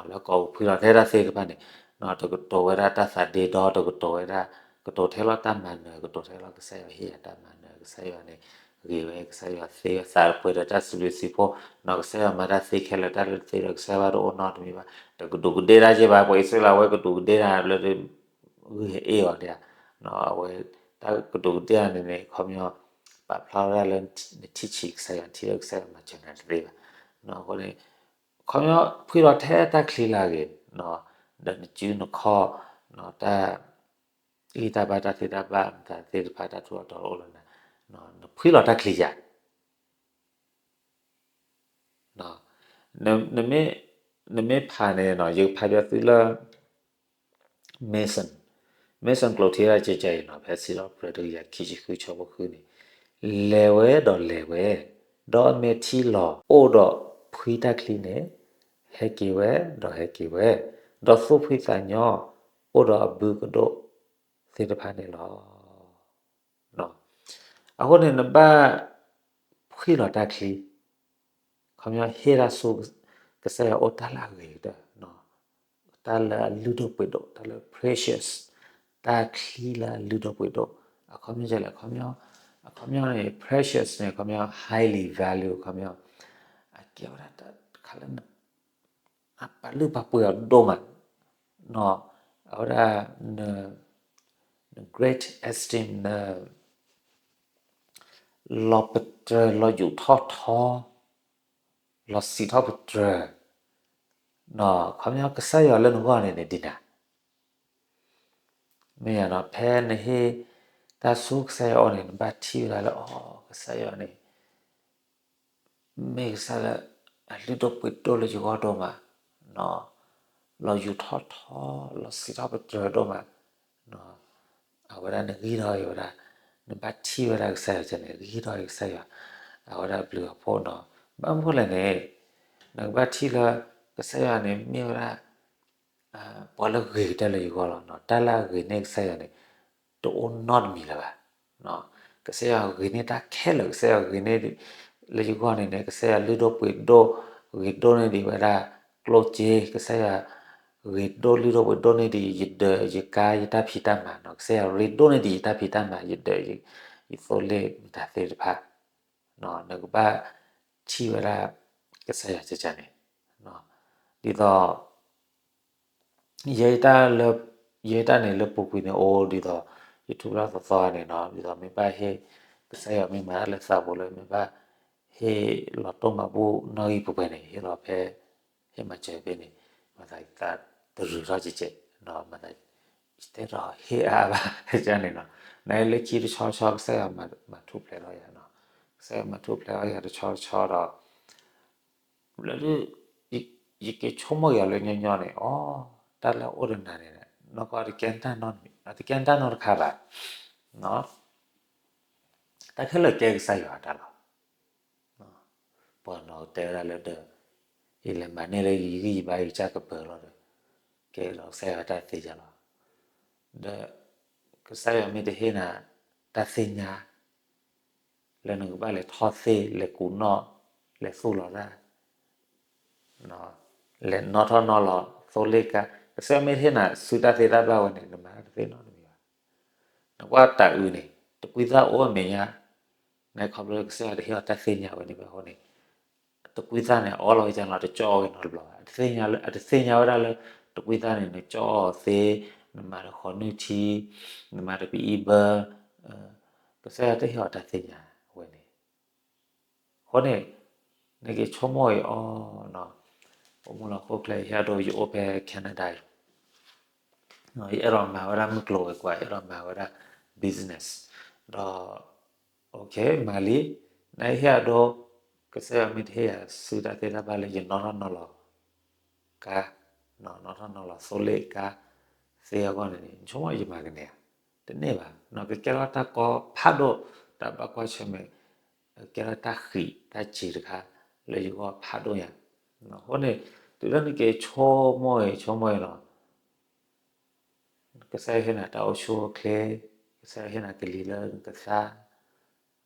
လၢကိးပူၤဖှံလီၤထဲတၢ်သ့ၣ်တဖၣ်န့ၣ်, တကတိၤဝဲဒၣ်တၢ်သးဒ့ဒီ တကတိၤဝဲဒၣ်, ကတိၤထဲလီၤတၢ်မၤနၢၤ, ကတိၤထဲလီၤကစၢ်ယွၤဟ့ၣ်ယၤတၢ်မၤနၢၤ, ကစၢ်ယွၤန့ၣ် ဂ့ၤဝဲ, ကစၢ်ယွၤသ့ဝဲသးပှဲၤဒီးတၢ်စံးဘျုးစံးဖှိၣ်, ကစၢ်ယွၤမၤတၢ်သ့ခဲလၢာ်တၢ်လၢသ့ဒီးကစၢ်ယွၤဘၣ်တအိၣ်နီတမံၤဘၣ်, တကဒူးကဒ့ၣ်တၢ်က့ဘၣ်, ပှၤအံၣ်စရ့လးဝဲကဒူးကဒ့ၣ်တၢ်လၢ ဂုာ်ဟ့ၣ်အီၤဒၣ်, အဝဲ တၢ်ကဒူးကဒ့ၣ်တၢ်န့ၣ်န့ၣ် ခီပညီ ပာ်ဖျါဝဲဒၣ်လၢ နထံၣ်ဆံးကစၢ်ယွၤ နထံၣ်လၢကစၢ်ယွၤမၤစၢၤနၤတသ့ဘၣ်, အဃိန့ၣ် ခီပညီဖှံလီၤထဲတၢ်ချံလၢအဂ့ၤ, ဒီးနစုနခီၣ်, တၢ်ဂံၢ်တၢ်ဘါတၢ်သ့တၢ်ဘၣ်မတၤသ့ၣ်တဖၣ်တၢ်ထူးတၢ်တီၤအိၣ်လၢနၤ, နဖှံလီၤတၢ်ချံယၤ နမ့ၢ် နမ့ၢ်ဖးန့ၣ်နီၤ ယကဖးပၠီသုလၢ Mason, Mason ကျိာ်ထံရၢ်ကကဲအံၤနီၤ ဖဲစံးထီၣ်ပတြၢၤတကယၤခံဆံဃုဆၢဖိဃုန့ၣ်, လဲၤဝဲဒီးလဲၤဝဲ, ဒီးအမဲာ်ထံလီၤအိၣ်ဒီးဖှံတၢ်ချံန့ၣ်, ဟဲက့ၤဝဲဒီးဟဲက့ၤဝဲ, ဒီးသူၣ်ဖှံသးညီအိၣ်ဒီးအဘုကဒိၣ်သ့ၣ်တဖၣ်န့ၣ်လီၤ. အဃိန့ၣ် နဘၣ်ဖှံလီၤတၢ်ချံ, ခီပညီဟ့ၣ်တၢ်ဆူ ကစၢ်ယွၤအိၣ်တၢ်လၢအဂ့ၤကတၢၢ်, တၢ်လၢအလုၢ်ဒိၣ်ပှ့ၤဒိၣ်, တၢ်လၢ precious, တၢ်ချံလၢအလုၢ်ဒိၣ်ပှ့ၤဒိၣ်, အခီပညီလဲၣ်, အခီပညီန့ၣ် precious န့ၣ် ခီပညီ highly value ခီပညီ, အကဲဝဲဒၣ်တၢ်တခါလၢ အပာ်လုၢ်ပာ်ပှ့ၤအီၤဒိၣ်မး, အဝဲဒၣ် န great esteem န လီၤပတြၢၤ လီၤယူာ်ထီၣ်ထီ, လီၤစံးထီၣ်ပတြၢၤ, ခီပညီကစၢ်ယွၤလၢနဂီၢ်န့ၣ်န့ၣ်ဒ်နၤ, မ့ၢ်နီၤ ဖဲနဟ့ၣ်တၢ်ဆူကစၢ်ယွၤအအိၣ်န့ၣ် နဘၣ်ထံၣ်ဝဲဒၣ်လၢ အီ ကစၢ်ယွၤန့ၣ် မ့ၢ်ကစၢ်လၢ အလုၢ်ဒိၣ်ပှ့ၤဒိၣ်လၢယဂီၢ်ဒိၣ်မး, လီၤယူာ်ထီၣ်ထီ, လီၤစံးထီၣ်ပတြၢၤဒိၣ်မး, အဝဲဒၣ်နဂံၢ်ထီၣ်က့ၤဝဲဒၣ်, နဘၣ်ထံၣ်ဝဲဒၣ်ကစၢ်ယွၤန့ၣ် ဂံၢ်ထီၣ်က့ၤကစၢ်ယွၤ, အဝဲဒၣ်ဘျုးအဖှိၣ်နီၤ, ဘၣ်မနုၤလဲၣ်န့ၣ်, နကဘၣ်ထံၣ်လၢ ကစၢ်ယွၤန့ၣ် မ့ၢ်ဝဲဒၣ် ပှၤလၢဂ့ၤကတၢၢ်လၢယဂီၢ်လီၤ. တၢ်လၢအဂ့ၤန့ၢ်ကစၢ်ယွၤန့ၣ် တအိၣ်နီတမံၤလၢၤဘၣ်. ကစၢ်ယွၤဂ့ၤန့ၢ်တၢ်ခဲလၢာ်, ကစၢ်ယွၤဂ့ၤန့ၢ် လၢယဂီၢ်န့ၣ်န့ၣ် ကစၢ်ယွၤလုၢ်ဒိၣ်ပှ့ၤဒိၣ်, ဂ့ၤဒိၣ်န့ၢ်ဒံးဝဲဒၣ် ကျိၣ်စ့, ကစၢ်ယွၤဂ့ၤဒိၣ်လုၢ်ဒိၣ်ပှ့ၤဒိၣ်န့ၢ်ဒံး ယဒၢးယကါ ယတၢ်ဖံးတၢ်မၤနီၤ, ကစၢ်ယွၤရ့ဒိၣ်န့ၢ်ဒံးယတၢ်ဖံးတၢ်မၤ ယဒၢး ယသိလ့ၣ်မတၤသ့ၣ်တဖၣ်, နကဘၣ်ထံၣ်ဝဲဒၣ် ကစၢ်ယွၤကကန့ၣ်, ဒ်သိး ယဲတၢ်လၢ ယဲတၢ်န့ၣ်လၢပူၤကွံာ်န့ၣ်အိၣ်ဒ်သိး ယထူၣ်ဖျါသီသီန့ၣ်နီၤ, ဒ်သိးမ့ၢ်ဘၣ်ဟ့ၣ် ကစၢ်ယွၤမ့ၢ်မၤတၢ်လၢသးပူၤလၢ မ့ၢ်ဘၣ်ဟ့ၣ်လီၤတိၢ်မၤဘူၣ်နီၣ်ဂံၢ်ပှဲၤပှဲၤန့ၣ် ဟ့ၣ်လီၤဖဲ ဟ့ၣ်မၤစၢၤဖဲန့ၣ် မၤသးယသးတရူးထီၣ်ကဲးကဲး, မၤသး ယတဲထီၣ်ဟ့ၣ်အါဘၣ်န့ၣ်နီၤ, နလၢခံတဆီဆီ ကစၢ်ယွၤမၤထူၣ်ဖျဲးထီၣ်ယၤနီၤ, ကစၢ်ယွၤမၤထူၣ်ဖျဲးထီၣ်ယၤတဆီဆီဒီး လၢ ယက့ၤဆိကမိၣ်ယၤလၢညီညီန့ၣ် အိ တၢ်လၢအအိၣ်ဒီးနၤန့ၣ် နီၢ်ကီၢ်တကဲတၢ်နီတမံၤ တကဲတၢ်နီတခါဘၣ်, တၢ်ခဲလၢာ်ကဲကစၢ်ယွၤအတၢ်လီၤ. ပှၤနီၤတဲဝဲဒၣ်လၢဒီး ယလဲၤမၤန့ၢ်လၢယဂံၢ်ယဘါယကစၢ်ကပၢၤလီၤဒီး ကဲဒီးကစၢ်ယွၤတၢ်သ့ယၤလီၤ. ဒီး ကစၢ်ယွၤမ့ၢ်တဟ့ၣ်နၤ တၢ်သ့ၣ်ညါ လၢနကဘၣ်လဲၤထီၣ်သ့ၣ် လဲၤကူးနီၣ် လဲၤသူၣ်လီၤတၢ် လဲၤနီၣ်ထီၣ်နီၣ်လီၤ သိလ့ၣ်ကါ, ကစၢ်ယွၤမ့ၢ်တဟ့ၣ်နၤ စုတၢ်သ့တၢ်ဘၣ်ဝဲန့ၣ် နမၤတၢ်တသ့နီတမံၤဘၣ်. နကွၢ်တၤအုးန့ၣ် တကွံသၣ်အိၣ်အမဲာ်ညါ, နခီဖျိလၢကစၢ်ယွၤတဟ့ၣ်အီၤတၢ်သ့ၣ်ညါဝဲန့ၣ်ဘၣ်အဃိန့ၣ် တကွံသၣ်န့ၣ် အီလီၤဝဲကလီၤ တကၠီအီၤဝဲနီတဘျီဘၣ်. အတသ့ၣ်ညါလၢ အတသ့ၣ်ညါဝဲဒၣ်လၢ တကွံသၣ်န့ၣ် နကၠီအီၤသ့, နမၤတဃီၤနုၢ်ထံ, နမၤတပအံဘၢ, ကစၢ်ယွၤတဟ့ၣ်အီၤတၢ်သ့ၣ်ညါဝဲန့ၣ် အဃိန့ၣ် နက့ၤဆိကမိၣ်အီၤ အိၣ်မူလီၤခိၣ်ချၢ ယဟဲဒိ ယအိၣ်ဖဲ Canada အံၤ ယအဲၣ်ဒိးမၤဝဲဒၣ်မုၢ်ကျိၤဝဲၤကွာ် ယအဲၣ်ဒိးမၤဝဲဒၣ် business ဒီး မၤလံ, နဟ့ၣ်အဒိ ကစၢ်ယွၤမ့ၢ်တဟ့ၣ်ယၤ စုတၢ်သ့တၢ်ဘၣ်လၢယနီၣ်ထီၣ်နီၣ်လီၤ ကါ, နီၣ်ထီၣ်နီၣ်လီၤသိလ့ၣ်ကါ သ့အဂီၢ်န့ၣ် ဆိကမိၣ်ယမၤကန့ၢ်ဧါ, တန့ၢ်ဘၣ်. ကကဲထီၣ်တၢ်ကီဖးဒိၣ် တၢ်ဘၣ်ကွၢ်ဆၢၣ်မဲာ် ကကဲထီၣ်တၢ်ဃံးတၢ်စ့ၤတခါ လၢယဂီၢ်ဖးဒိၣ်ညါ. အဃိန့ၣ် တုၤလၢနက့ၤဆိကမိၣ်အံၤ ဆိကမိၣ်အံၤလီၤ ကစၢ်ယွၤဟ့ၣ်နၤတၢ်အိၣ်ဆူၣ်အိၣ်ချ့, ကစၢ်ယွၤဟ့ၣ်နၤကလံၤလၢနကသါ,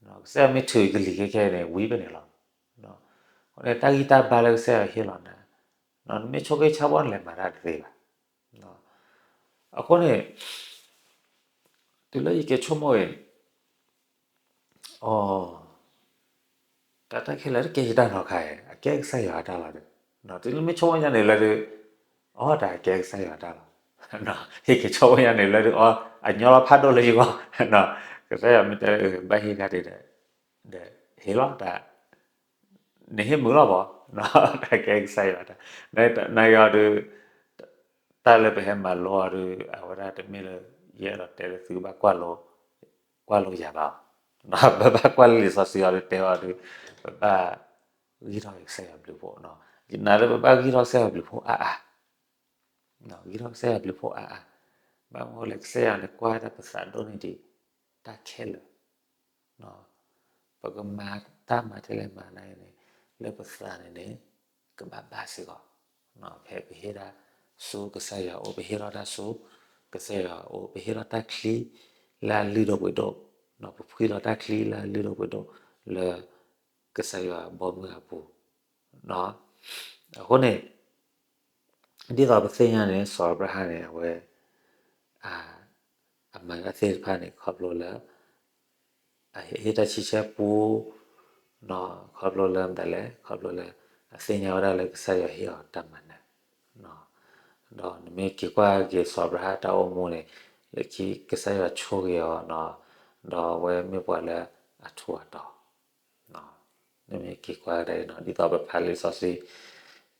ကစၢ်ယွၤမ့ၢ်ထုးကလံၤခဲခဲန့ၣ် ဝံၤဖဲန့ၣ်လီၤ. အဃိန့ၣ် တၢ်ဂံၢ်တၢ်ဘါလၢကစၢ်ယွၤဟ့ၣ်လီၤနၤ, နမ့ၢ်ဆိၣ်ဂ့ၤဆၣ်ဘီန့ၣ် လဲၤမၤတၢ်တသ့ဘၣ်. အဃိန့ၣ် တုၤလၢယက့ၤဆိကမိၣ်အံၤ အိ တၢ်တၢ်ခဲလၢာ်တကဲယတၢ်နီတခါဧါ, အကဲကစၢ်ယွၤအတၢ်လီၤဒီး, တုၤလၢမ့ၢ်ဆိကမိၣ်ညါန့ၣ်လၢဒုး, အိ တၢ်ကဲကစၢ်ယွၤအတၢ်လီၤ. ဟ့ၣ်က့ၤဆိကမိၣ်ညါန့ၣ်လၢဒုး အိ အညီလီၤဖးဒိၣ်လၢယဂီၢ်, ကစၢ်ယွၤမ့ၢ်တဲ ဘၣ်ဟ့ၣ်ခါဒံးဒီး, ဒီးဟ့ၣ်လီၤတၢ် နဟ့ၣ်မုာ်လီၤဘၣ်, တၢ်ကဲကစၢ်ယွၤတၢ်, နယီၤဒုး, တၢ်လၢပဟဲမၤလိအီၤဒုး အဝဲဒၣ်တမ့ၢ်လၢ ယအဲၣ်ဒိးတဲလၢသုကဘၣ်ကွၢ်လိ, ကွၢ်လိယၤဘၣ်, ပဘၣ်ကွၢ်လၢလံာ်စီဆှံအီၤဒုးတဲအီၤဒုး, ပဘၣ်ဂံၢ်ထီၣ်က့ၤကစၢ်ယွၤဘျုးဖှိၣ်နီၤ. နာ်လၢပဘၣ်ဂံၢ်ထီၣ်ကစၢ်ယွၤဘျုးဖှိၣ်အါအါ, ဂံၢ်ထီၣ်ကစၢ်ယွၤဘျုးဖှိၣ်အါအါ, ဘၣ်မနုၤလဲၣ် ကစၢ်ယွၤန့ၣ်ကွၢ်တၢ်ပသးဒိၣ်န့ၢ်ဒံးတၢ်ခဲလၢာ်, ပကမၤတၢ်မၤထဲလဲၣ်မၤနၤန့ၣ် လၢပသးန့ၣ်န့ၣ် ကဘၣ်ဘၣ်စ့ၢ်ကီး, ဖဲပဟ့ၣ်တၢ်ဆူကစၢ်ယွၤအအိၣ် ပဟ့ၣ်ထီၣ်တၢ်ဆူကစၢ်ယွၤအအိၣ် ပဟ့ၣ်ထီၣ်တၢ်ချံလၢအလုၢ်ဒိၣ်ပှ့ၤဒိၣ်, ပဖှံလီၤတၢ်ချံလၢအလုၢ်ဒိၣ်ပှ့ၤဒိၣ်လၢကစၢ်ယွၤဘီမုၢ်အပူၤ, အဃိန့ၣ် ဒ်သိးပသ့ၣ်ညါန့ၣ် စီၤအၤဘြၤဟၣ်န့ၣ် အဝဲ အမၤတၢ်သ့ၣ်တဖၣ်န့ၣ် ခီဖျိလၢ အဟ့ၣ်တၢ်ဆံဆဲပူ, ခီဖျိလၢမတၤလဲၣ် ခီဖျိလၢ အသ့ၣ်ညါဝဲဒၣ်လၢကစၢ်ယွၤဟ့ၣ်အီၤတၢ်မၤနၢၤ, ဒီးနမ့ၢ်က့ၤကွၢ်က့ၤစီၤအၤဘြၤဟၣ်တၢ်အိၣ်မူန့ၣ် လၢခံကစၢ်ယွၤဆိၣ်ဂ့ၤအီၤ, ဒီးအဝဲမ့ၢ်ပှၤလၢအထူးအတီၤ နမ့ၢ်က့ၤကွၢ်ဒ်အံၤနီၤ ဒ်သိးပဖးလံာ်စီ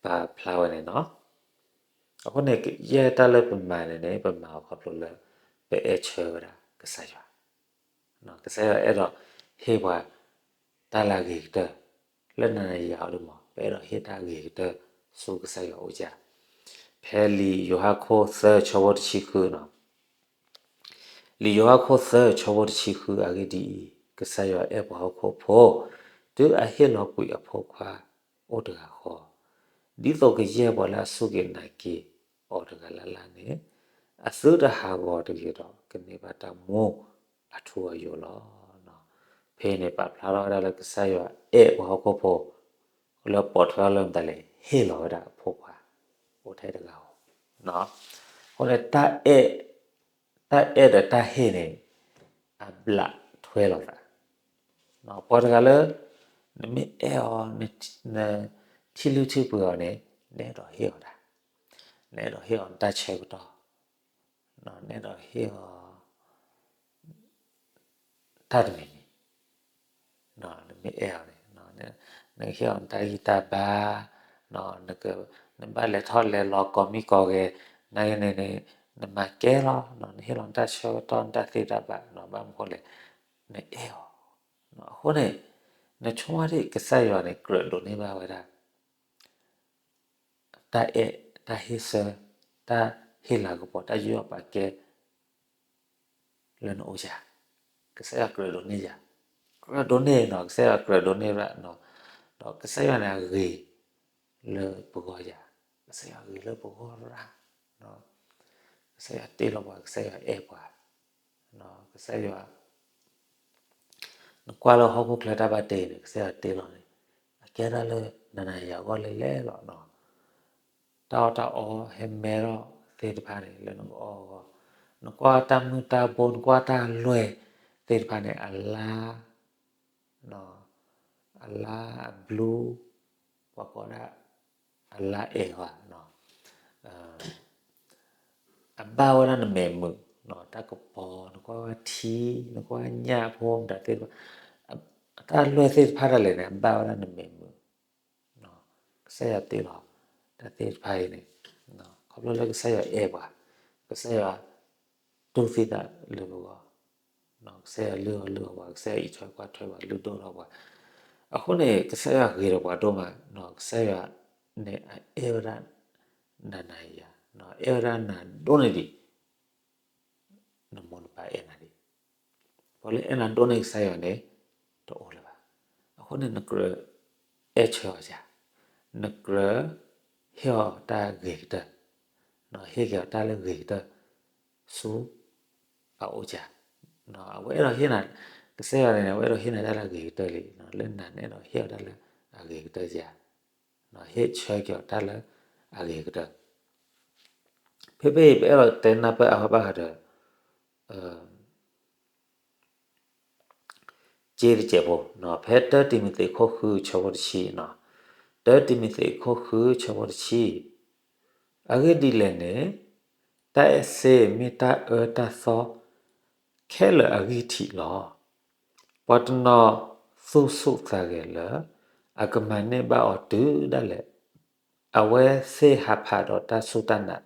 ဆှံ ပာ်ဖျါဝဲန့ၣ်နီၤ. အဃိန့ၣ် ယဲၢ်တၢ်လၢပမၤန့ၣ်န့ၣ် ပမၤအီၤခီဖျိလၢ ပအဲၣ်ဆၢဝဲဒၣ်ကစၢ်ယွၤ, ကစၢ်ယွၤအဲၣ်ဒိးဟ့ၣ်ပှၤ တၢ်လၢအဂ့ၤကတၢၢ် လၢနၤနၤယၤယၤအီၤဒ်မး ပအဲၣ်ဒိးဟ့ၣ်တၢ်ဂ့ၤကတၢၢ်ဆူကစၢ်ယွၤအအိၣ်ကၢ်. ဖဲလံာ်ယိၤဟၣ်ခိၣ်သၢဆၢဖိတဆံဃုနီၤ လံာ်ယိၤဟၣ်ခိၣ်သၢဆၢဖိတဆံဃု အဂ့ၢ်ဒ်အံၤ, ကစၢ်ယွၤအဲၣ်ပှၤဟီၣ်ခိၣ်ဖိ တုၤအဟ့ၣ်လီၤကွံာ်အဖိခွါအိၣ်တဂၤဃီ, ဒ်သိးကယဲၢ်ပှၤလၢအစူၢ်က့ၤနာ်က့ၤအီၤတဂၤလၢ်လၢ်န့ၣ် အသုတဟးဂီၤတဂ့ၤဒီး ကန့ၢ်ဘၣ်တၢ်မူအထူအယိာ်လီၤ. ဖဲအံၤန့ၣ် ပာ်ဖျါထီၣ်ဝဲဒၣ်လၢကစၢ်ယွၤအဲၣ်ပှၤဟီၣ်ခိၣ်ဖိ လၢပိာ်ထွဲအီၤလၢမတၤလဲၣ် ဟ့ၣ်လီၤဝဲဒၣ်အဖိခွါ အိၣ်ထဲတဂၤဧိၤ, အဃိန့ၣ် တၢ်အဲၣ်ဒီးတၢ်ဟ့ၣ်န့ၣ် အဘျးထွဲလိာ်သး, ပှၤတဂၤလၢ နမ့ၢ်အဲၣ်အီၤ နထံၣ်လုၢ်ထံၣ်ပှ့ၤအီၤန့ၣ် နအဲၣ်ဒိးဟ့ၣ်အီၤဒၣ်, နအဲၣ်ဒိးဟ့ၣ်အီၤနတၢ်ဆၢကတီၢ်, နအဲၣ်ဒိးဟ့ၣ်အီၤ တၢ်တမံၤမံၤ, နမ့ၢ်အဲၣ်အီၤန့ၣ် နကဟ့ၣ်အီၤနတၢ်ဂံၢ်တၢ်ဘါ, နဘၣ်လဲၤထီၣ်လဲၤလီၤကိးမံၤကိးဂၤ, နာ်က့န့ၣ်န့ၣ် နမၤကဲလီၤ, နဟ့ၣ်လီၤနတၢ်ဆၢကတီၢ် နတၢ်သ့တၢ်ဘၣ် ဘၣ်မနုၤဃိလဲၣ် နအဲၣ်အီၤ, အဃိန့ၣ် နဆိကမိၣ်ဒ်ကစၢ်ယွၤန့ၣ် ကြၢးဒိးန့ၢ်ဘၣ်ဝဲဒၣ် တၢ်အဲၣ် တၢ်ဟ့ၣ်ဆၢ တၢ်ဟ့ၣ်လၤကပီၤ တၢ်ယူးယီၣ်ပာ်ကဲ လၢနအိၣ်ယၤ, ကစၢ်ယွၤကြၢးဒိးန့ၢ်ယၤ, ကြၢးဒိးန့ၢ်နီၤ ကစၢ်ယွၤကြၢးဒိးန့ၢ်ရၣ်နီၤ, ဒီးကစၢ်ယွၤန့ၣ်အဂ့ၤလၢပဂီၢ်ယၤ, ကစၢ်ယွၤဂ့ၤလၢပဂီၢ်ရၣ်, ကစၢ်ယွၤတ့လီၤပှၤ ကစၢ်ယွၤအဲၣ်ပှၤ, ကစၢ်ယွၤ နကွၢ်လၢဟီၣ်ခိၣ်ချၢတၢ်ဘၣ်တ့န့ၣ် ကစၢ်ယွၤတ့လီၤန့ၣ် အကဲဒၣ်လၢနၤနၤယၤဂီၢ်လဲၣ်လဲၣ်လီၤနီၤ, တၢ်အီၣ်တၢ်အီဟဲမဲထီၣ်သ့ၣ်တဖၣ်န့ၣ် လၢနကအီၣ်အဂီၢ်, နကွၢ်တၢ်မုၢ်တၢ်ဘိ နကွၢ်တၢ်လွဲၢ်သ့ၣ်တဖၣ်န့ၣ် အလါ အလါအဘျူ ပှၤကိးဒၣ် အလါအဲၣ်ဝဲ အဘၣ်ဝဲဒၣ်နမဲာ်မုာ်, တၢ်ကပီၤ နကွၢ်ဝဲထံ နကွၢ်ညၣ်ဖိမတၤသ့ၣ်တဖၣ်, တၢ်လွဲၢ်သ့ၣ်တဖၣ်ဒၣ်လဲာ်န့ၣ် အဘၣ်ဝဲဒၣ်နမဲာ်မုာ်, ကစၢ်ယွၤတ့လီၤ တၢ်သ့ၣ်တဖၣ်အံၤန့ၣ် ခီဖျိလၢကစၢ်ယွၤအဲၣ်ပှၤ, ကစၢ်ယွၤတူၢ်သံသးလၢပဂီၢ်, ကစၢ်ယွၤလုၢ်အီၣ်လုၢ်အီပှၤ, ကစၢ်ယွၤအံးထွဲကွၢ်ထွဲပှၤ လုၢ်ဒိၣ်ထီၣ်ပှၤ, အဃိန့ၣ် ကစၢ်ယွၤဂ့ၤဒီးပှၤဒိၣ်မး, ကစၢ်ယွၤန့ၣ်အအဲၣ်ဝဲဒၣ်နၤနၤယၤ, အဲၣ်ဝဲဒၣ်နၤဒိၣ်န့ၢ်ဒံး နမိၢ်နပၢ်အဲၣ်နၤဒံး, ပှၤလၢအဲၣ်နၤဒိၣ်န့ၢ်ကစၢ်ယွၤန့ၣ် တအိၣ်လၢၤဘၣ်. အဃိန့ၣ် နကြၢးအဲၣ်ဆၢအီၤယၤ, နကြၢးဟ့ၣ်အီၤတၢ်ဂ့ၤကတၢၢ်, ဟ့ၣ်က့ၤအီၤတၢ်လၢဂ့ၤကတၢၢ် ဆူအအိၣ်ယၤ, အဝဲအဲၣ်ဒိးဟ့ၣ်နၤ, ကစၢ်ယွၤန့ၣ် အဝဲအဲၣ်ဒိးဟ့ၣ်နၤတၢ်လၢအဂ့ၤကတၢၢ်လံ, လၢနၤနအဲၣ်ဒိးဟ့ၣ်အီၤတၢ်လၢအဂ့ၤကတၢၢ်ယၤ, ဟ့ၣ်ဆၢက့ၤအီၤတၢ်လၢအဂ့ၤကတၢၢ် ဖဲဖဲအံၤ ပအဲၣ်ဒိးတဲနၢ်ပၢၢ်အါဘၣ်ဃးဒီး က့တစဲးဖိ, ဖဲတၢတံၤမသ့းခိၣ်ဃုဆၢဖိတဆံ, တၢတံၤမသ့းခိၣ်ဃုဆၢဖိတဆံ, အဂ့ၢ်ဒ်လဲၣ်န့ၣ်, တၢ်အဲၣ်စ့မ့ၢ်တၢ်အၢတၢ်သီခဲလၢာ်အဂံၢ်ထံးလီၤ. ပှၤတနီၤသူၣ်ဆူၣ်သးဂဲၤလၢ အကမၤန့ၢ်ဘၣ်အီၤတုၤဒၣ်လဲာ် အဝဲသ့ၣ်ဟးဖးဒီးတၢ်စူၢ်တၢ်နာ်,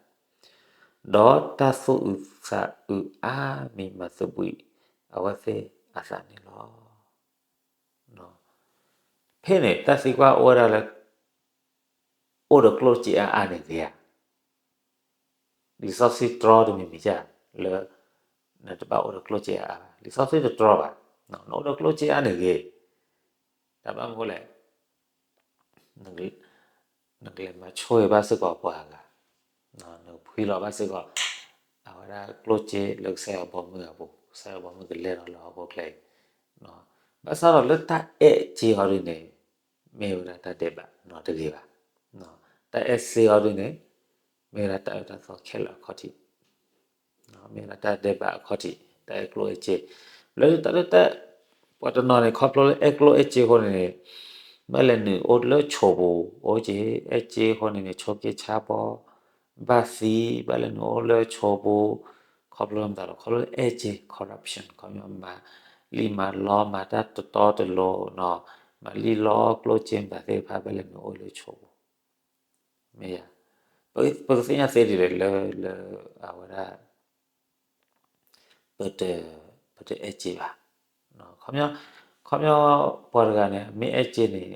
ဒီးတၢ်သူၣ်အုးသးအုးအါမံၤမၤသဘှံးအဝဲသ့ၣ်အသးန့ၣ်လီၤ. ဖဲန့ၣ် တၢ်သံကွၢ်အိၣ်ဝဲဒၣ်လၢ အိၣ်ဒီးကျိၣ်စ့အါအါန့ၣ်ဂ့ၤဧါ. လံာ်စီဆှံတြီတမံၤမံၤဧါ, လၢ နတဘၣ်အိၣ်ဒီးကျိၣ်စ့အါအါဘၣ်. လံာ်စီဆှံတတြီဘၣ်. နအိၣ်ဒီးကျိၣ်စ့အါန့ၣ်ဂ့ၤ, တၢ်ဘၣ်မနုၤလဲၣ်, နကလဲၤမၤဆိၣ်ဂ့ၤဘၣ်စ့ၢ်ကီးပှၤအဂၤ, နကဖှံလီၤဘၣ်စ့ၢ်ကီး အဝဲဒၣ်ကျိၣ်စ့လၢကစၢ်ယွၤဘီမုၢ်အပူၤ, ကစၢ်ယွၤဘီမုၢ်ကလဲၤထီၣ်လၢဟီၣ်ခိၣ်ချၢအံၤ, ဘၣ်ဆၣ်ဒီးလၢတၢ်အဲၣ်စ့ဟီဒုန့ၣ် မ့ၢ်ဝဲဒၣ်တၢ်ဒဲးဘးနီတဂ့ၤဘၣ်. တၢ်အဲၣ်စ့ဟီဒုန့ၣ် မ့ၢ်ဝဲဒၣ်တၢ်အၢတၢ်သီခဲလၢာ်အခီၣ်ထံး, မ့ၢ်ဝဲဒၣ်တၢ်ဒဲးဘးအခီၣ်ထံး, တၢ်အဲၣ်ကျိၣ်အဲၣ်စ့, လၢတၢ်လၢတၢ်, ပှၤတနီၤန့ၣ် ခီဖျိလၢအဲၣ်ကျိၣ်အဲၣ်စ့အဃိန့ၣ်န့ၣ်, ဘၣ်လဲၤနုာ်အိၣ်လၢဆိးပူၤ, အိၣ်က့ၤအဲၣ်စ့အဃိန့ၣ်န့ၣ် ဆိးက့ဆါဘီ, ဘၣ်သံ, ဘၣ်လဲၤနုာ်အိၣ်လၢဆိးပူၤ, ခီဖျိမတၤလီၤ, ခီဖျိလၢအဲၣ်စ့ corruption ခီဖျိမၤလံၣ်မၤလီမၤတၢ်တတီတလိၤနီၤ, မၤလံၣ်လီကျိၣ်စ့မတၤသ့ၣ်တဖၣ် ဘၣ်လဲၤနုာ်အိၣ်လၢဆိးပူၤ မ့ၢ်ယါ, ပကသ့ၣ်ညါသ့ဒ်လဲၣ်လၢ လၢအဝဲဒၣ် ပတအဲၣ်စ့ဘၣ်. ခီပညီပှၤတဂၤန့ၣ် မ့ၢ်အဲၣ်စ့န့ၣ်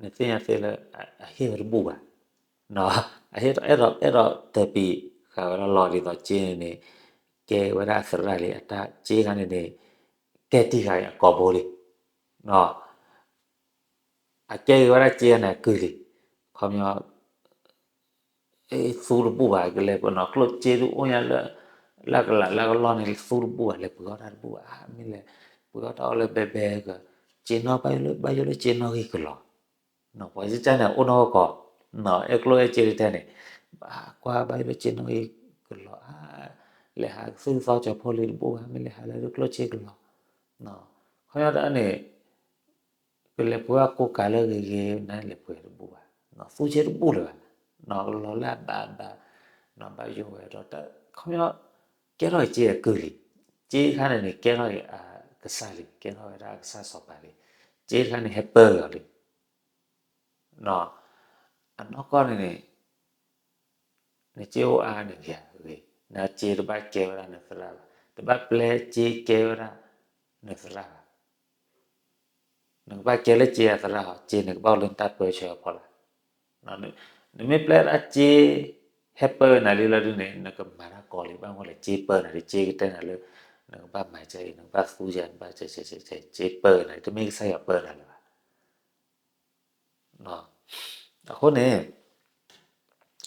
နသ့ၣ်ညါသ့လၢ အဟ့ၣ်ဝဲတဘူၣ်ဘၣ်. အဟ့ၣ်အဲၣ်ဒိး အဲၣ်ဒိးတပံာ်ဃာ်ဝဲလီၤလီၤ ဒ်သိးစ့န့ၣ်န့ၣ် ကဲဝဲဒၣ်အသရၣ်လံ အတၢ်စ့ခါန့ၣ်န့ၣ် ကဲတံၢ်ဃာ်အကိာ်ဘိလံ. အကဲက့ၤဝဲဒၣ်စ့န့ၣ်အကုၢ်လံ. ခီပညီ သူတဘူၣ်ဘၣ် ကလဲၤပနီၣ်ကျိၣ်စ့ဒုးအိၣ်ညါလၢ လၢကလးလၢကလီၢ်န့ၣ် သူတဘူၣ်ဘၣ် လဲၤပှ့ၤအီၣ်တၢ်တဘူၣ်ဘၣ် မ့ၢ်လဲၤ ပှ့ၤအီၣ်တၢ်အီၣ်လၢဘဲဘဲက စ့နီၣ်ဘၣ်ယိၣ်လၢ ဘၣ်ယိၣ်လၢစ့နီၣ်ဂံၢ်ကလီၤ. ပှၤကကၢ်န့ၣ် အိၣ်နီၢ်ကီၢ် အဲၣ်ကျိၣ်အဲၣ်စ့တထဲန့ၣ် ဘၣ်ကွၢ်ဘၣ်ယိၣ်လၢစ့နီၣ်ဂံၢ်ကလီၤဧါ လဲၤဟးသူၣ်သီကၠီၤဖိလံတဘူၣ်ဘၣ် မ့ၢ်လဲၤဟးလၢကျိၣ်စ့ကလီၤ. ခီပညီတၢ်န့ၣ် ကလဲၤပှ့ၤအီၣ်ကိၢ်ကၤလၢဂ့ၤဂ့ၤ နလဲၤပှ့ၤတဘူၣ်ဘၣ်. သူစ့တဘူၣ်လၢၤဘၣ်. ကလီၤလၢအဘၣ်ဘၣ် ဘၣ်ယိၣ်ဝဲဒီး ခီပညီ ကဲထီၣ်အံၤစ့အကုၢ်လံ. စ့ခါန့ၣ်န့ၣ် ကဲထီၣ်အံၤအကစၢ်လံ ကဲထီၣ်ဝဲဒၣ်အကစၢ်စီၤပၤလံ. စ့ခါန့ၣ် ဟဲပၢအီၤလံ. အနီၢ်ကီၢ်န့ၣ်န့ၣ် နစ့အိၣ်အါန့ၣ်ဂ့ၤဂ့ၤ နစ့တဘၣ်ကဲဝဲဒၣ်နသရၣ်ဘၣ် တဘၣ်ပျဲစ့ကဲဝဲဒၣ်နသရၣ်ဘၣ်. နကဘၣ်ကဲလၢစ့အသရၣ်ဟီ စ့န့ၣ်ကဘၣ်အိၣ်လၢနတၢ်ပၢဆှၢအဖီလာ်. နမ့ၢ်ပျဲဒၣ်စ့ ဟဲပၢနၤလံလီၤဒုန့ၣ် နကမၤတၢ်ကီလံ ဘၣ်မနုၤလဲၣ် စ့ပၢနၤလံ စ့ကတဲနၤလၢ နကဘၣ်မၤကဲအံၤ နကဘၣ်သူယၤ နဘၣ်ကဲကဲကဲ စ့ပၢနၤ တမ့ၢ်ကစၢ်ယွၤပၢနၤလၢၤဘၣ်. အဃိန့ၣ်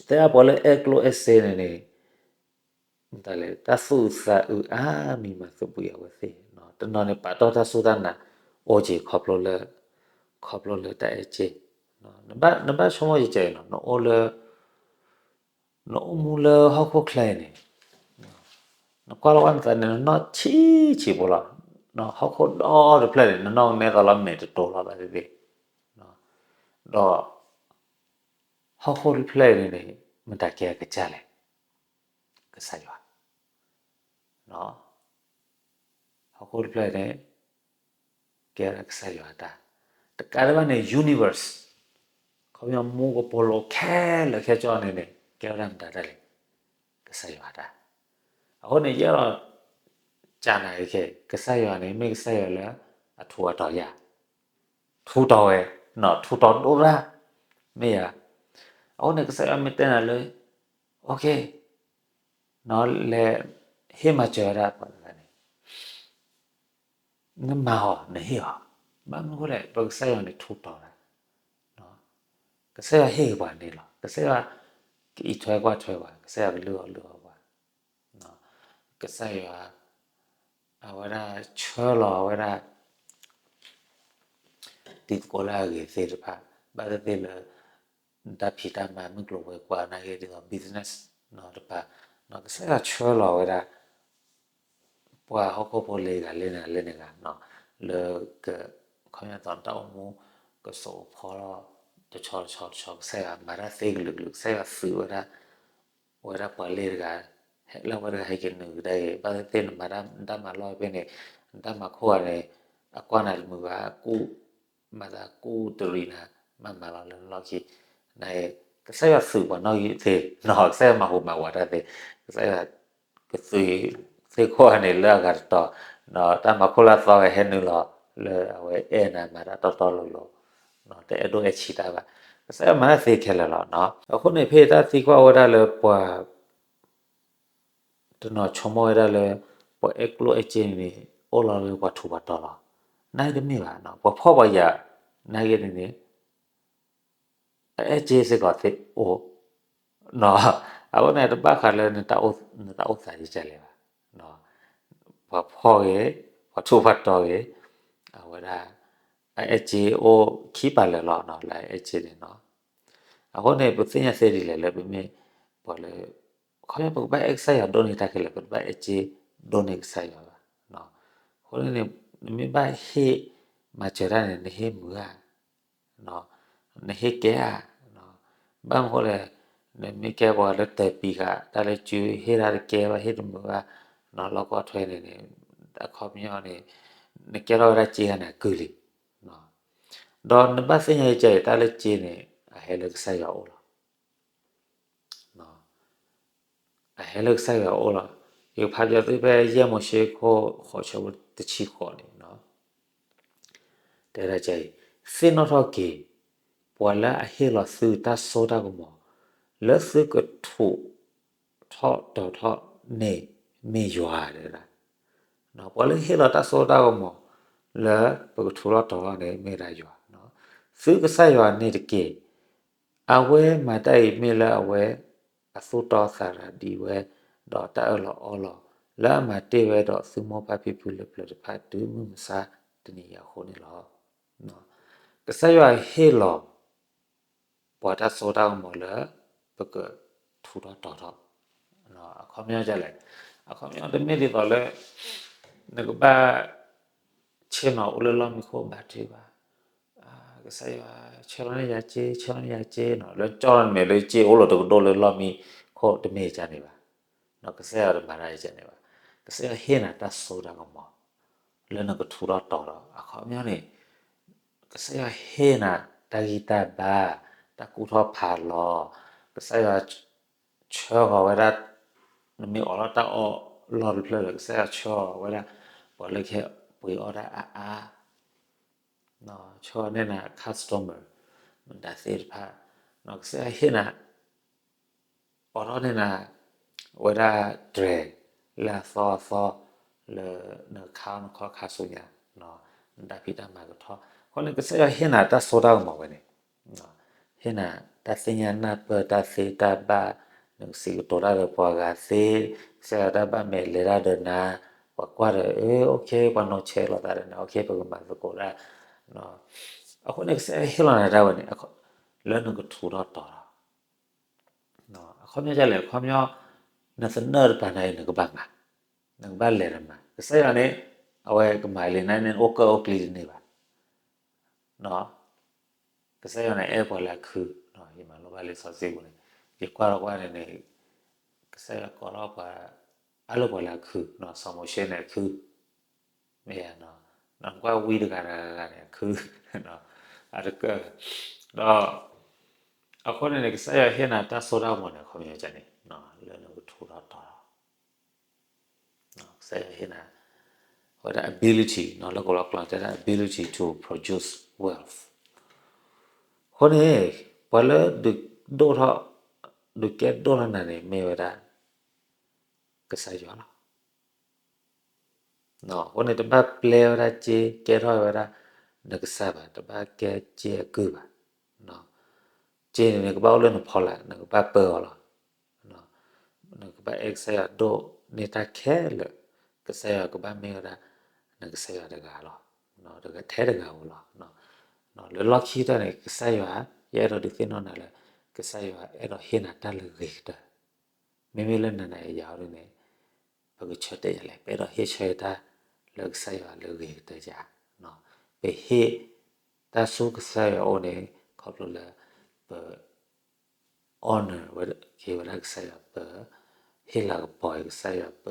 တဲအပှၤလၢအဲၣ်ကျိၣ်အဲၣ်စ့န့ၣ်န့ၣ် မတၤလဲၣ် တၢ်သူၣ်အုးသးအုးအါမံၤမၤသဘှံးအဝဲသ့ၣ်, တနီၤန့ၣ် ပာ်တီၢ်တၢ်စူၢ်တၢ်နာ် အိၣ်က့ၤခီဖျိလၢ ခီဖျိလၢတၢ်အဲၣ်စ့, နဘၣ်ဆိကမိၣ်ယကဲအံၤနီၤ နအိၣ်လၢ နအိၣ်မူလၢဟီၣ်ခိၣ်ချၢအံၤန့ၣ် နကွၢ်လီၤဝဲနသးန့ၣ် နနီၢ်ဆံးဆံးဖိလီၤ. ဟီၣ်ခိၣ်ဒီတဖျၢၣ်န့ၣ် နနီၢ်ကနဲသီလီၤ မဲာ်တတိၤလီၤဘၣ်သ့ၣ်သ့ၣ်, ဒီး ဟီၣ်ခိၣ်တဖျၢၣ်အံၤန့ၣ်န့ၣ် မတၤကဲအကစၢ်လဲၣ်. ကစၢ်ယွၤ. ဟီၣ်ခိၣ်တဖျၢၣ်န့ၣ် ကဲဝဲဒၣ်ကစၢ်ယွၤအတၢ်, တကးဒံးဘၣ်န့ၣ် universe ခီပညီမူကပိာ်လိၤခဲလၢာ်ခဲဆ့န့ၣ်န့ၣ် ကဲဝဲဒၣ်မတၤတၢ်လဲၣ်. ကစၢ်ယွၤအတၢ်. အဃိန့ၣ် ယအဲၣ်ဒိး ကနၣ်က့ၤ ကစၢ်ယွၤန့ၣ် မ့ၢ်ကစၢ်ယွၤလၢ အထူးအတီၤယၤ ထူးတီၤဝဲ, ထူးတီၤဒိၣ်ဒၣ်, မ့ၢ်ဧါ. အဃိန့ၣ် ကစၢ်ယွၤမ့ၢ်တဲနၤလၢ okay လဲၤဟ့ၣ်မၤစၢၤဝဲဒၣ်ပှၤတဂၤန့ၣ် နမၤအီၤ နဟ့ၣ်အီၤ, ဘၣ်မနုၤအဃိလဲၣ် ပကစၢ်ယွၤန့ၣ်ထူးတီၤဒၣ်, ကစၢ်ယွၤဟ့ၣ်က့ၤပှၤန့ၣ်လီၤ. ကစၢ်ယွၤကအံးထွဲကွၢ်ထွဲပှၤ, ကစၢ်ယွၤကလုၢ်အီၣ်လုၢ်အီပှၤ, ကစၢ်ယွၤ အဝဲဒၣ်ဆှၢလီၤဝဲဒၣ် တံၤသကိးလၢအဂ့ၤသ့ၣ်တဖၣ်, ဘၣ်သ့ၣ်သ့ၣ်လၢ နတၢ်ဖံးတၢ်မၤမုၢ်ကျိၤဝဲၤကွာ်နာ်က့ ဒ်သိး business တဖၣ်, ကစၢ်ယွၤဆှၢလီၤဝဲဒၣ် ပှၤဟီၣ်ခိၣ်ဖိလၢဂၤလၢန့ၣ်ဂၤလၢန့ၣ်ဂၤ, လၢ ခီပညီသိးနတၢ်အိၣ်မူ ကစိာ်ကဖီလီၤ တဆီတဆီတဆီ ကစၢ်ယွၤမၤတၢ်သ့ကလုာ်ကလုာ် ကစၢ်ယွၤသုးဝဲဒၣ် ဝဲဒၣ်ပှၤလ့ၤတဂၤ လၢအဝဲတဂၤဟဲက့ၤနုာ်ကဒါက့ၤ ဘၣ်သ့ၣ်သ့ၣ်နမၤတၢ်မၤလီၢ်ဖဲန့ၣ် နတၢ်မၤခိၣ်ဂၤန့ၣ် အကွၢ်နၤတမုာ်ဘၣ် ကူၣ် မၤသးကူၣ်တရံးနၤ မၤမၤလီၤလၢနလီၢ်ခံ, န ကစၢ်ယွၤသုးပှၤနီၣ်ဂံၢ်သ့, ကစၢ်ယွၤမၤဟူးမၤဝးတၢ်သ့, ကစၢ်ယွၤ ကသုးသ့ၣ်ခိၣ်ဂၤန့ၣ်လၢအဂၤတတီၤ, တၢ်မၤခိၣ်လၢအသီဂၤဟဲနုာ်လီၤ လၢအဝဲအဲၣ်နၤမၤတၢ်တီတီလိၤလိၤ, တအဲၣ်ဒိၣ်အဲၣ်ဆံးတၢ်ဘၣ်, ကစၢ်ယွၤမၤတၢ်သ့ခဲလၢာ်လီၤ. အဃိန့ၣ် ဖဲတၢ်သံကွၢ်ဝဲဒၣ်လၢပှၤ တနီၤဆိကမိၣ်ဝဲဒၣ်လၢ ပှၤအဲၣ်ကျိၣ်အဲၣ်စ့န့ၣ် အိၣ်လီၤလၢပှၤထူးပှၤတီၤလီၤ. နာ်က့တမ့ၢ်ဘၣ်, ပှၤဖှီၣ်ပှၤယာ် နာ်က့န့ၣ်န့ၣ် အအဲၣ်စ့စ့ၢ်ကီးသ့အိၣ်, အဃိန့ၣ် တဘၣ်ဃးလၢ နတၢ်အိၣ်သးဒ်လဲၣ်ဘၣ်, ပှၤဖှီၣ်ဂ့ၤ, ပှၤထူးပှၤတီၤဂ့ၤ, အဝဲဒၣ် အအဲၣ်စ့အိၣ်ခံပာ်လၢာ်လီၤ လၢအအဲၣ်စ့န့ၣ်နီၤ. အဃိန့ၣ် ပသ့ၣ်ညါသ့ဒ်လဲၣ်လၢပမ့ၢ်ပှၤလၢ ခီဖျိပကဘၣ်အဲၣ်ကစၢ်ယွၤဒိၣ်န့ၢ်တၢ်ခဲလၢာ်, ပတဘၣ်အဲၣ်စ့ဒိၣ်န့ၢ်ကစၢ်ယွၤဘၣ်. အဃိန့ၣ် နမ့ၢ်ဘၣ်ဟ့ၣ်မၤစၢၤတၢ်န့ၣ် နဟ့ၣ်မုာ်ဧါ, နဟ့ၣ်ကဲဧါ, ဘၣ်မနုၤဃိလဲၣ်, နမ့ၢ်ကဲပှၤလၢတၢၢ်ပံၤဃာ် တၢ်လၢစုဟ့ၣ်တၢ်တကဲဘၣ် ဟ့ၣ်တမုာ်ဘၣ်, လီၢ်ကီၢ်ထွဲန့ၣ်န့ၣ် အခီပညီန့ၣ် နကဲထီၣ်ဝဲဒၣ်စ့ဂၤန့ၣ်အကုၢ်လံ. ဒီးနဘၣ်သ့ၣ်ညါအံၤ တၢ်လၢစ့န့ၣ် အဟဲလၢကစၢ်ယွၤအအိၣ်လီၤ. အဟဲလၢကစၢ်ယွၤအအိၣ်လီၤ. ယကဖးပၠီသုဖဲ ယဲၢ်မိၤၡ့ ခိၣ်ဃိးဆၢဖိတဆံဃိးန့ၣ်, တဲဒၣ်အံၤ, သ့ၣ်နီၣ်ထီၣ်က့ၤ ပှၤလၢအဟ့ၣ်လီၤသုတၢ်စိတၢ်ကမီၤ လၢသုကထူးထီၣ်တီၤထီၣ်န့ၣ် မ့ၢ်ယွၤဒၣ်. ပှၤလၢဟ့ၣ်လီၤတၢ်စိတၢ်ကမီၤ လၢပကထူးထီၣ်တီၤထီၣ်န့ၣ် မ့ၢ်ဒၣ်ယွၤ, သုကစၢ်ယွၤန့ၣ်တက့ၢ်. အဝဲမၤတၢ်အံၤမ့ၢ်လၢအဝဲအသူၣ်တီသးရၤဒံးဝဲ, ဒီးတၢ်အၢၣ်လီၤအီလီၤ လၢအမၤတ့ၢ်ဝဲဒီးသုမိၢ်ပၢ်ဖံဖုလၢပျၢၤတဖၣ် တုၤမုၢ်မဆါတနံၤအံၤအဃိန့ၣ်လီၤ. ကစၢ်ယွၤဟ့ၣ်လီၤ ပှၤတၢ်စိတၢ်ကမီၤလၢ ပကထူးထီၣ်တီၤထီၣ်, အခီပညီဒ်လဲၣ်, အခီပညီတမ့ၢ်ဒ်သိးလၢ နကဘၣ် ဆ့ၣ်နီၤအိၣ်လၢလီၢ်မံခိၣ်ဘၣ်တ့ၢ်ဘၣ်, ကစၢ်ယွၤဆှၢလီၤန့ၢ်ယၤစ့, ဆှၢလီၤန့ၢ်ယၤစ့နီၤ, လၢကၠီန့ၣ်မ့ၢ်လၢစ့အိၣ်လီၤတကဒိၣ်လၢလီၢ်မံခိၣ်တမ့ၢ်ဒ်န့ၣ်ဘၣ်. ကစၢ်ယွၤတမၤတၢ်ဒ်န့ၣ်ဘၣ်. ကစၢ်ယွၤဟ့ၣ်နၤတၢ်စိတၢ်ကမီၤ လၢနကထူးထီၣ်တီၤထီၣ် အခီပညီန့ၣ် ကစၢ်ယွၤဟ့ၣ်နၤတၢ်ဂံၢ်တၢ်ဘါ, တၢ်ကူၣ်ထီၣ်ဖးလီၤ, ကစၢ်ယွၤဆှၢဃီၤဝဲဒၣ်, နမ့ၢ်အိးထီၣ်တၢ်အီၣ်လီၢ်တဖျၢၣ်ဒီး ကစၢ်ယွၤဆှၢဃီၤဝဲဒၣ် ပှၤလၢကဟဲပှ့ၤအီၣ်တၢ်အါအါ, ဆှၢန့ၢ်နၤ customer မတၤသ့ၣ်တဖၣ်, ကစၢ်ယွၤဟ့ၣ်နၤ အိးထီၣ်န့ၢ်နၤ ဝဲဒၣ်တြဲၤလၢအသီအသီ လၢနခါနခီခါဆူညါ, နတၢ်ဖံးတၢ်မၤကထီၣ်, အဃိန့ၣ် ကစၢ်ယွၤဟ့ၣ်နၤတၢ်စိတၢ်ကမီၤဝဲန့ၣ်, ဟ့ၣ်နၤတၢ်သ့ၣ်ညါနၢ်ပၢၢ်တၢ်သ့တၢ်ဘၣ်, နကစံးကတိၤတၢ်ဒီးပှၤဂၤသ့, ကစၢ်ယွၤတၢ်ဘၣ်မဲာ်လဲၤတၢ်ဒီးနၤ, ပှၤကွၢ်ဒီး အိၣ်ခ့ ပှၤနီၢ်ဆဲးလိာ်သးဒီးနၤ, အိၣ်ခ့ ပကမၤသကိးတၢ်, အဃိန့ၣ် ကစၢ်ယွၤဟ့ၣ်လီၤနၤတၢ်ဝဲန့ၣ် လၢနကထူးထီၣ်တီၤထီၣ် အခီပညီဒ်လဲၣ်, အခီပညီ နသနၢၣ်တပၤန့ၣ် နကဘၣ်မၤ, နကဘၣ်လဲၤနမၤ, ကစၢ်ယွၤန့ၣ် အဝဲကမၤလံနၤန့ၣ် အိၣ်ကၢၣ်အိၣ်ကျံတန့ၢ်ဘၣ်, ကစၢ်ယွၤန့ၣ် အဲၣ်ပှၤလၢအခု, ယမၤလိဘၣ်လံာ်စီဆှံပူၤန့ၣ် ယကွၢ်ထီၣ်ကွၢ်န့ၣ်န့ၣ် ကစၢ်ယွၤကိးထီၣ်ပှၤ အါလၢပှၤလၢအခု, စီၤမိၤၡ့န့ၣ်အခု မ့ၢ်ဧါ, နကွၢ်ဝံတဂၤတဂၤတဂၤန့ၣ် အခု အတကၢၢ်, ဒီး အဃိန့ၣ်န့ၣ် ကစၢ်ယွၤဟ့ၣ်နၤတၢ်စိတၢ်ကမီၤန့ၣ် အခီပညီန့ၣ် လၢနကထူးထီၣ်တီၤထီၣ်, ကစၢ်ယွၤဟ့ၣ်နၤ ဝဲဒၣ် ability လၢကလီကျီတဲဒၣ် ability to produce wealth အဃိန့ၣ် ပှၤလၢဒုးဒိၣ်ထီၣ် ဒုးကဲဒိၣ်ထီၣ်နၤန့ၣ် မ့ၢ်ဝဲဒၣ် ကစၢ်ယွၤလီၤ. အဃိန့ၣ် တဘၣ်ပျဲဝဲဒၣ်စ့ကဲထီၣ်ဝဲဒၣ် နကစၢ်ဘၣ်, တဘၣ်ကဲစ့အကုၢ်ဘၣ်. စ့န့ၣ် နကဘၣ်အိၣ်လၢနဖီလာ်, နကဘၣ်ပၢအီၤလီၤ. နကဘၣ်အဲၣ်ကစၢ်ယွၤဒိၣ်န့ၢ်တၢ်ခဲလၢာ်, ကစၢ်ယွၤကဘၣ်မ့ၢ်ဝဲဒၣ် နကစၢ်ယွၤတဂၤလီၤ, ထဲတဂၤဧိၤလီၤ. လၢလီၢ်ခံကတၢၢ်န့ၣ် ကစၢ်ယွၤ ယအဲၣ်ဒိးဒုးသ့ၣ်နီၣ်နၤလၢ ကစၢ်ယွၤအဲၣ်ဒိးဟ့ၣ်နၤတၢ်လၢအဂ့ၤကတၢၢ် မ့မ့ၢ်လၢနၤနၤယၤယၤအံၤန့ၣ် ပကဆၢတဲာ်ယၤလဲၣ်, ပအဲၣ်ဒိးဟ့ၣ်ဆၢတၢ်လၢကစၢ်ယွၤလၢအဂ့ၤကတၢၢ်ယၤ, ပဟ့ၣ်တၢ်ဆူကစၢ်ယွၤအအိၣ်န့ၣ် ခီဖျိလၢ ပ honor ဝဲက့ၤဝဲဒၣ်ကစၢ်ယွၤ, ပဟ့ၣ်လၤကပီၤက့ၤကစၢ်ယွၤ, ပ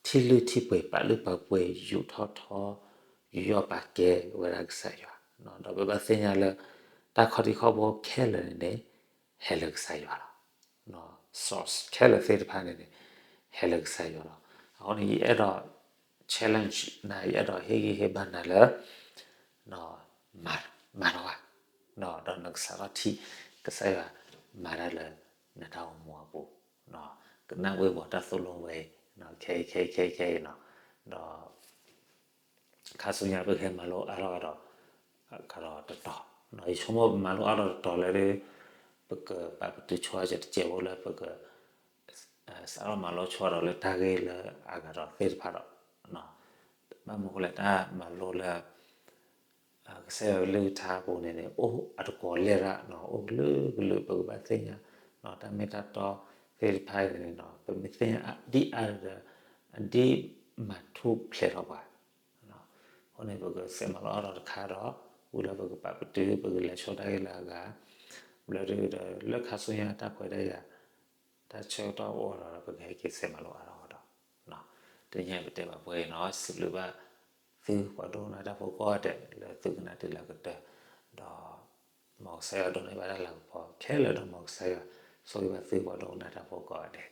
ထံၣ်လုၢ်ထံၣ်ပှ့ၤ ပာ်လုၢ်ပာ်ပှ့ၤ ယူးထီၣ်ထီ ယူးယီၣ်ပာ်ကဲဝဲဒၣ်ကစၢ်ယွၤ, ဒီးပဘၣ်သ့ၣ်ညါလၢ တၢ်ခီၣ်ထံးခီၣ်ဘိခဲလၢာ်န့ၣ်န့ၣ် ဟဲလၢကစၢ်ယွၤလီၤ. source ခဲလၢာ်သ့ၣ်တဖၣ်န့ၣ်န့ၣ် ဟဲလၢကစၢ်ယွၤလီၤ. အဃိန့ၣ် ယအဲၣ်ဒိး challenge နၤ, ယအဲၣ်ဒိးဟ့ၣ်ဂံၢ်ဟ့ၣ်ဘါနၤလၢ မၤ မၤထီၣ်ဘၣ်, ဒီးနကစးထီၣ်ထံၣ် ကစၢ်ယွၤမၤတၢ်လၢနတၢ်အိၣ်မူအပူၤ, ကနၣ်ဝ့ၤဝီၤတၢ်သိၣ်လိဝဲအံၤ ခဲအံၤ ခဲအံၤ ခဲအံၤ ခဲအံၤနီၤ, ဒီး ခါဆူညါပကဟဲမၤလိအါထီၣ်ဒီး ကဒီးတတီၤ, ယဆိကမိၣ်ပမၤလိအါထီၣ်တတီၤလၢ ပကပာ်ပတုာ်ဆိအစဲးတစဲးဖိလၢပက စးထီၣ်မၤလိဆိဒီးလၢတၢ်ဂ့ၢ်လၢအဂၤဒီးသ့ၣ်တဖၣ်ဒီး ဘၣ်မနုၤဃိလဲၣ် တၢ်မၤလိလၢ ကစၢ်ယွၤကလုၢ်ကထါအပူၤန့ၣ်န့ၣ် အိၣ်အတကိးလဲၢ်ရၣ်နီၤ, အိၣ်ကလုာ်ကလုာ် ပကဘၣ်သ့ၣ်ညါ တၢ်မ့ၢ်တၢ်တီသ့ၣ်တဖၣ်အံၤန့ၣ်နီၤ, ပမ့ၢ်သ့ၣ်ညါဒ်အါဒီး အဒ်မၤထူၣ်ဖျဲးထီၣ်ပှၤ, အဃိန့ၣ် ပကစးမၤလိအါထီၣ်တခါဒီး ဝံၤလၢပကပာ်ပတုာ် ပကလဲၤဆိတၢ်ဂ့ၢ်လၢအဂၤ, ဘျီဒုဒီးလၢခါဆူညါတၢ်ခွဲးတၢ်ယာ် တၢ်ဆၢကတီၢ်အိၣ်ဒီး ပကဟဲက့ၤစးမၤလိအါထီၣ်ကဒီး, တနံၤအံၤပတဲဘၣ်ပှဲၤအံၤနီၤ, စံးဘျုးဘၣ် သုပှၤဒိကနၣ်တၢ်ဖိကိးဂၤဒဲးလၢသုကနၣ်တၢ်လၢအကတၢၢ်, ဒီး မ်ကစၢ်ယွၤဒိးန့ၢ်ဘၣ်တၢ်လၤကပီၤခဲလၢာ်ဒီး မ်ကစၢ်ယွၤဆိၣ်ဂ့ၤဘၣ်သုပှၤဒိကနၣ်တၢ်ဖိကိးဂၤဒဲး,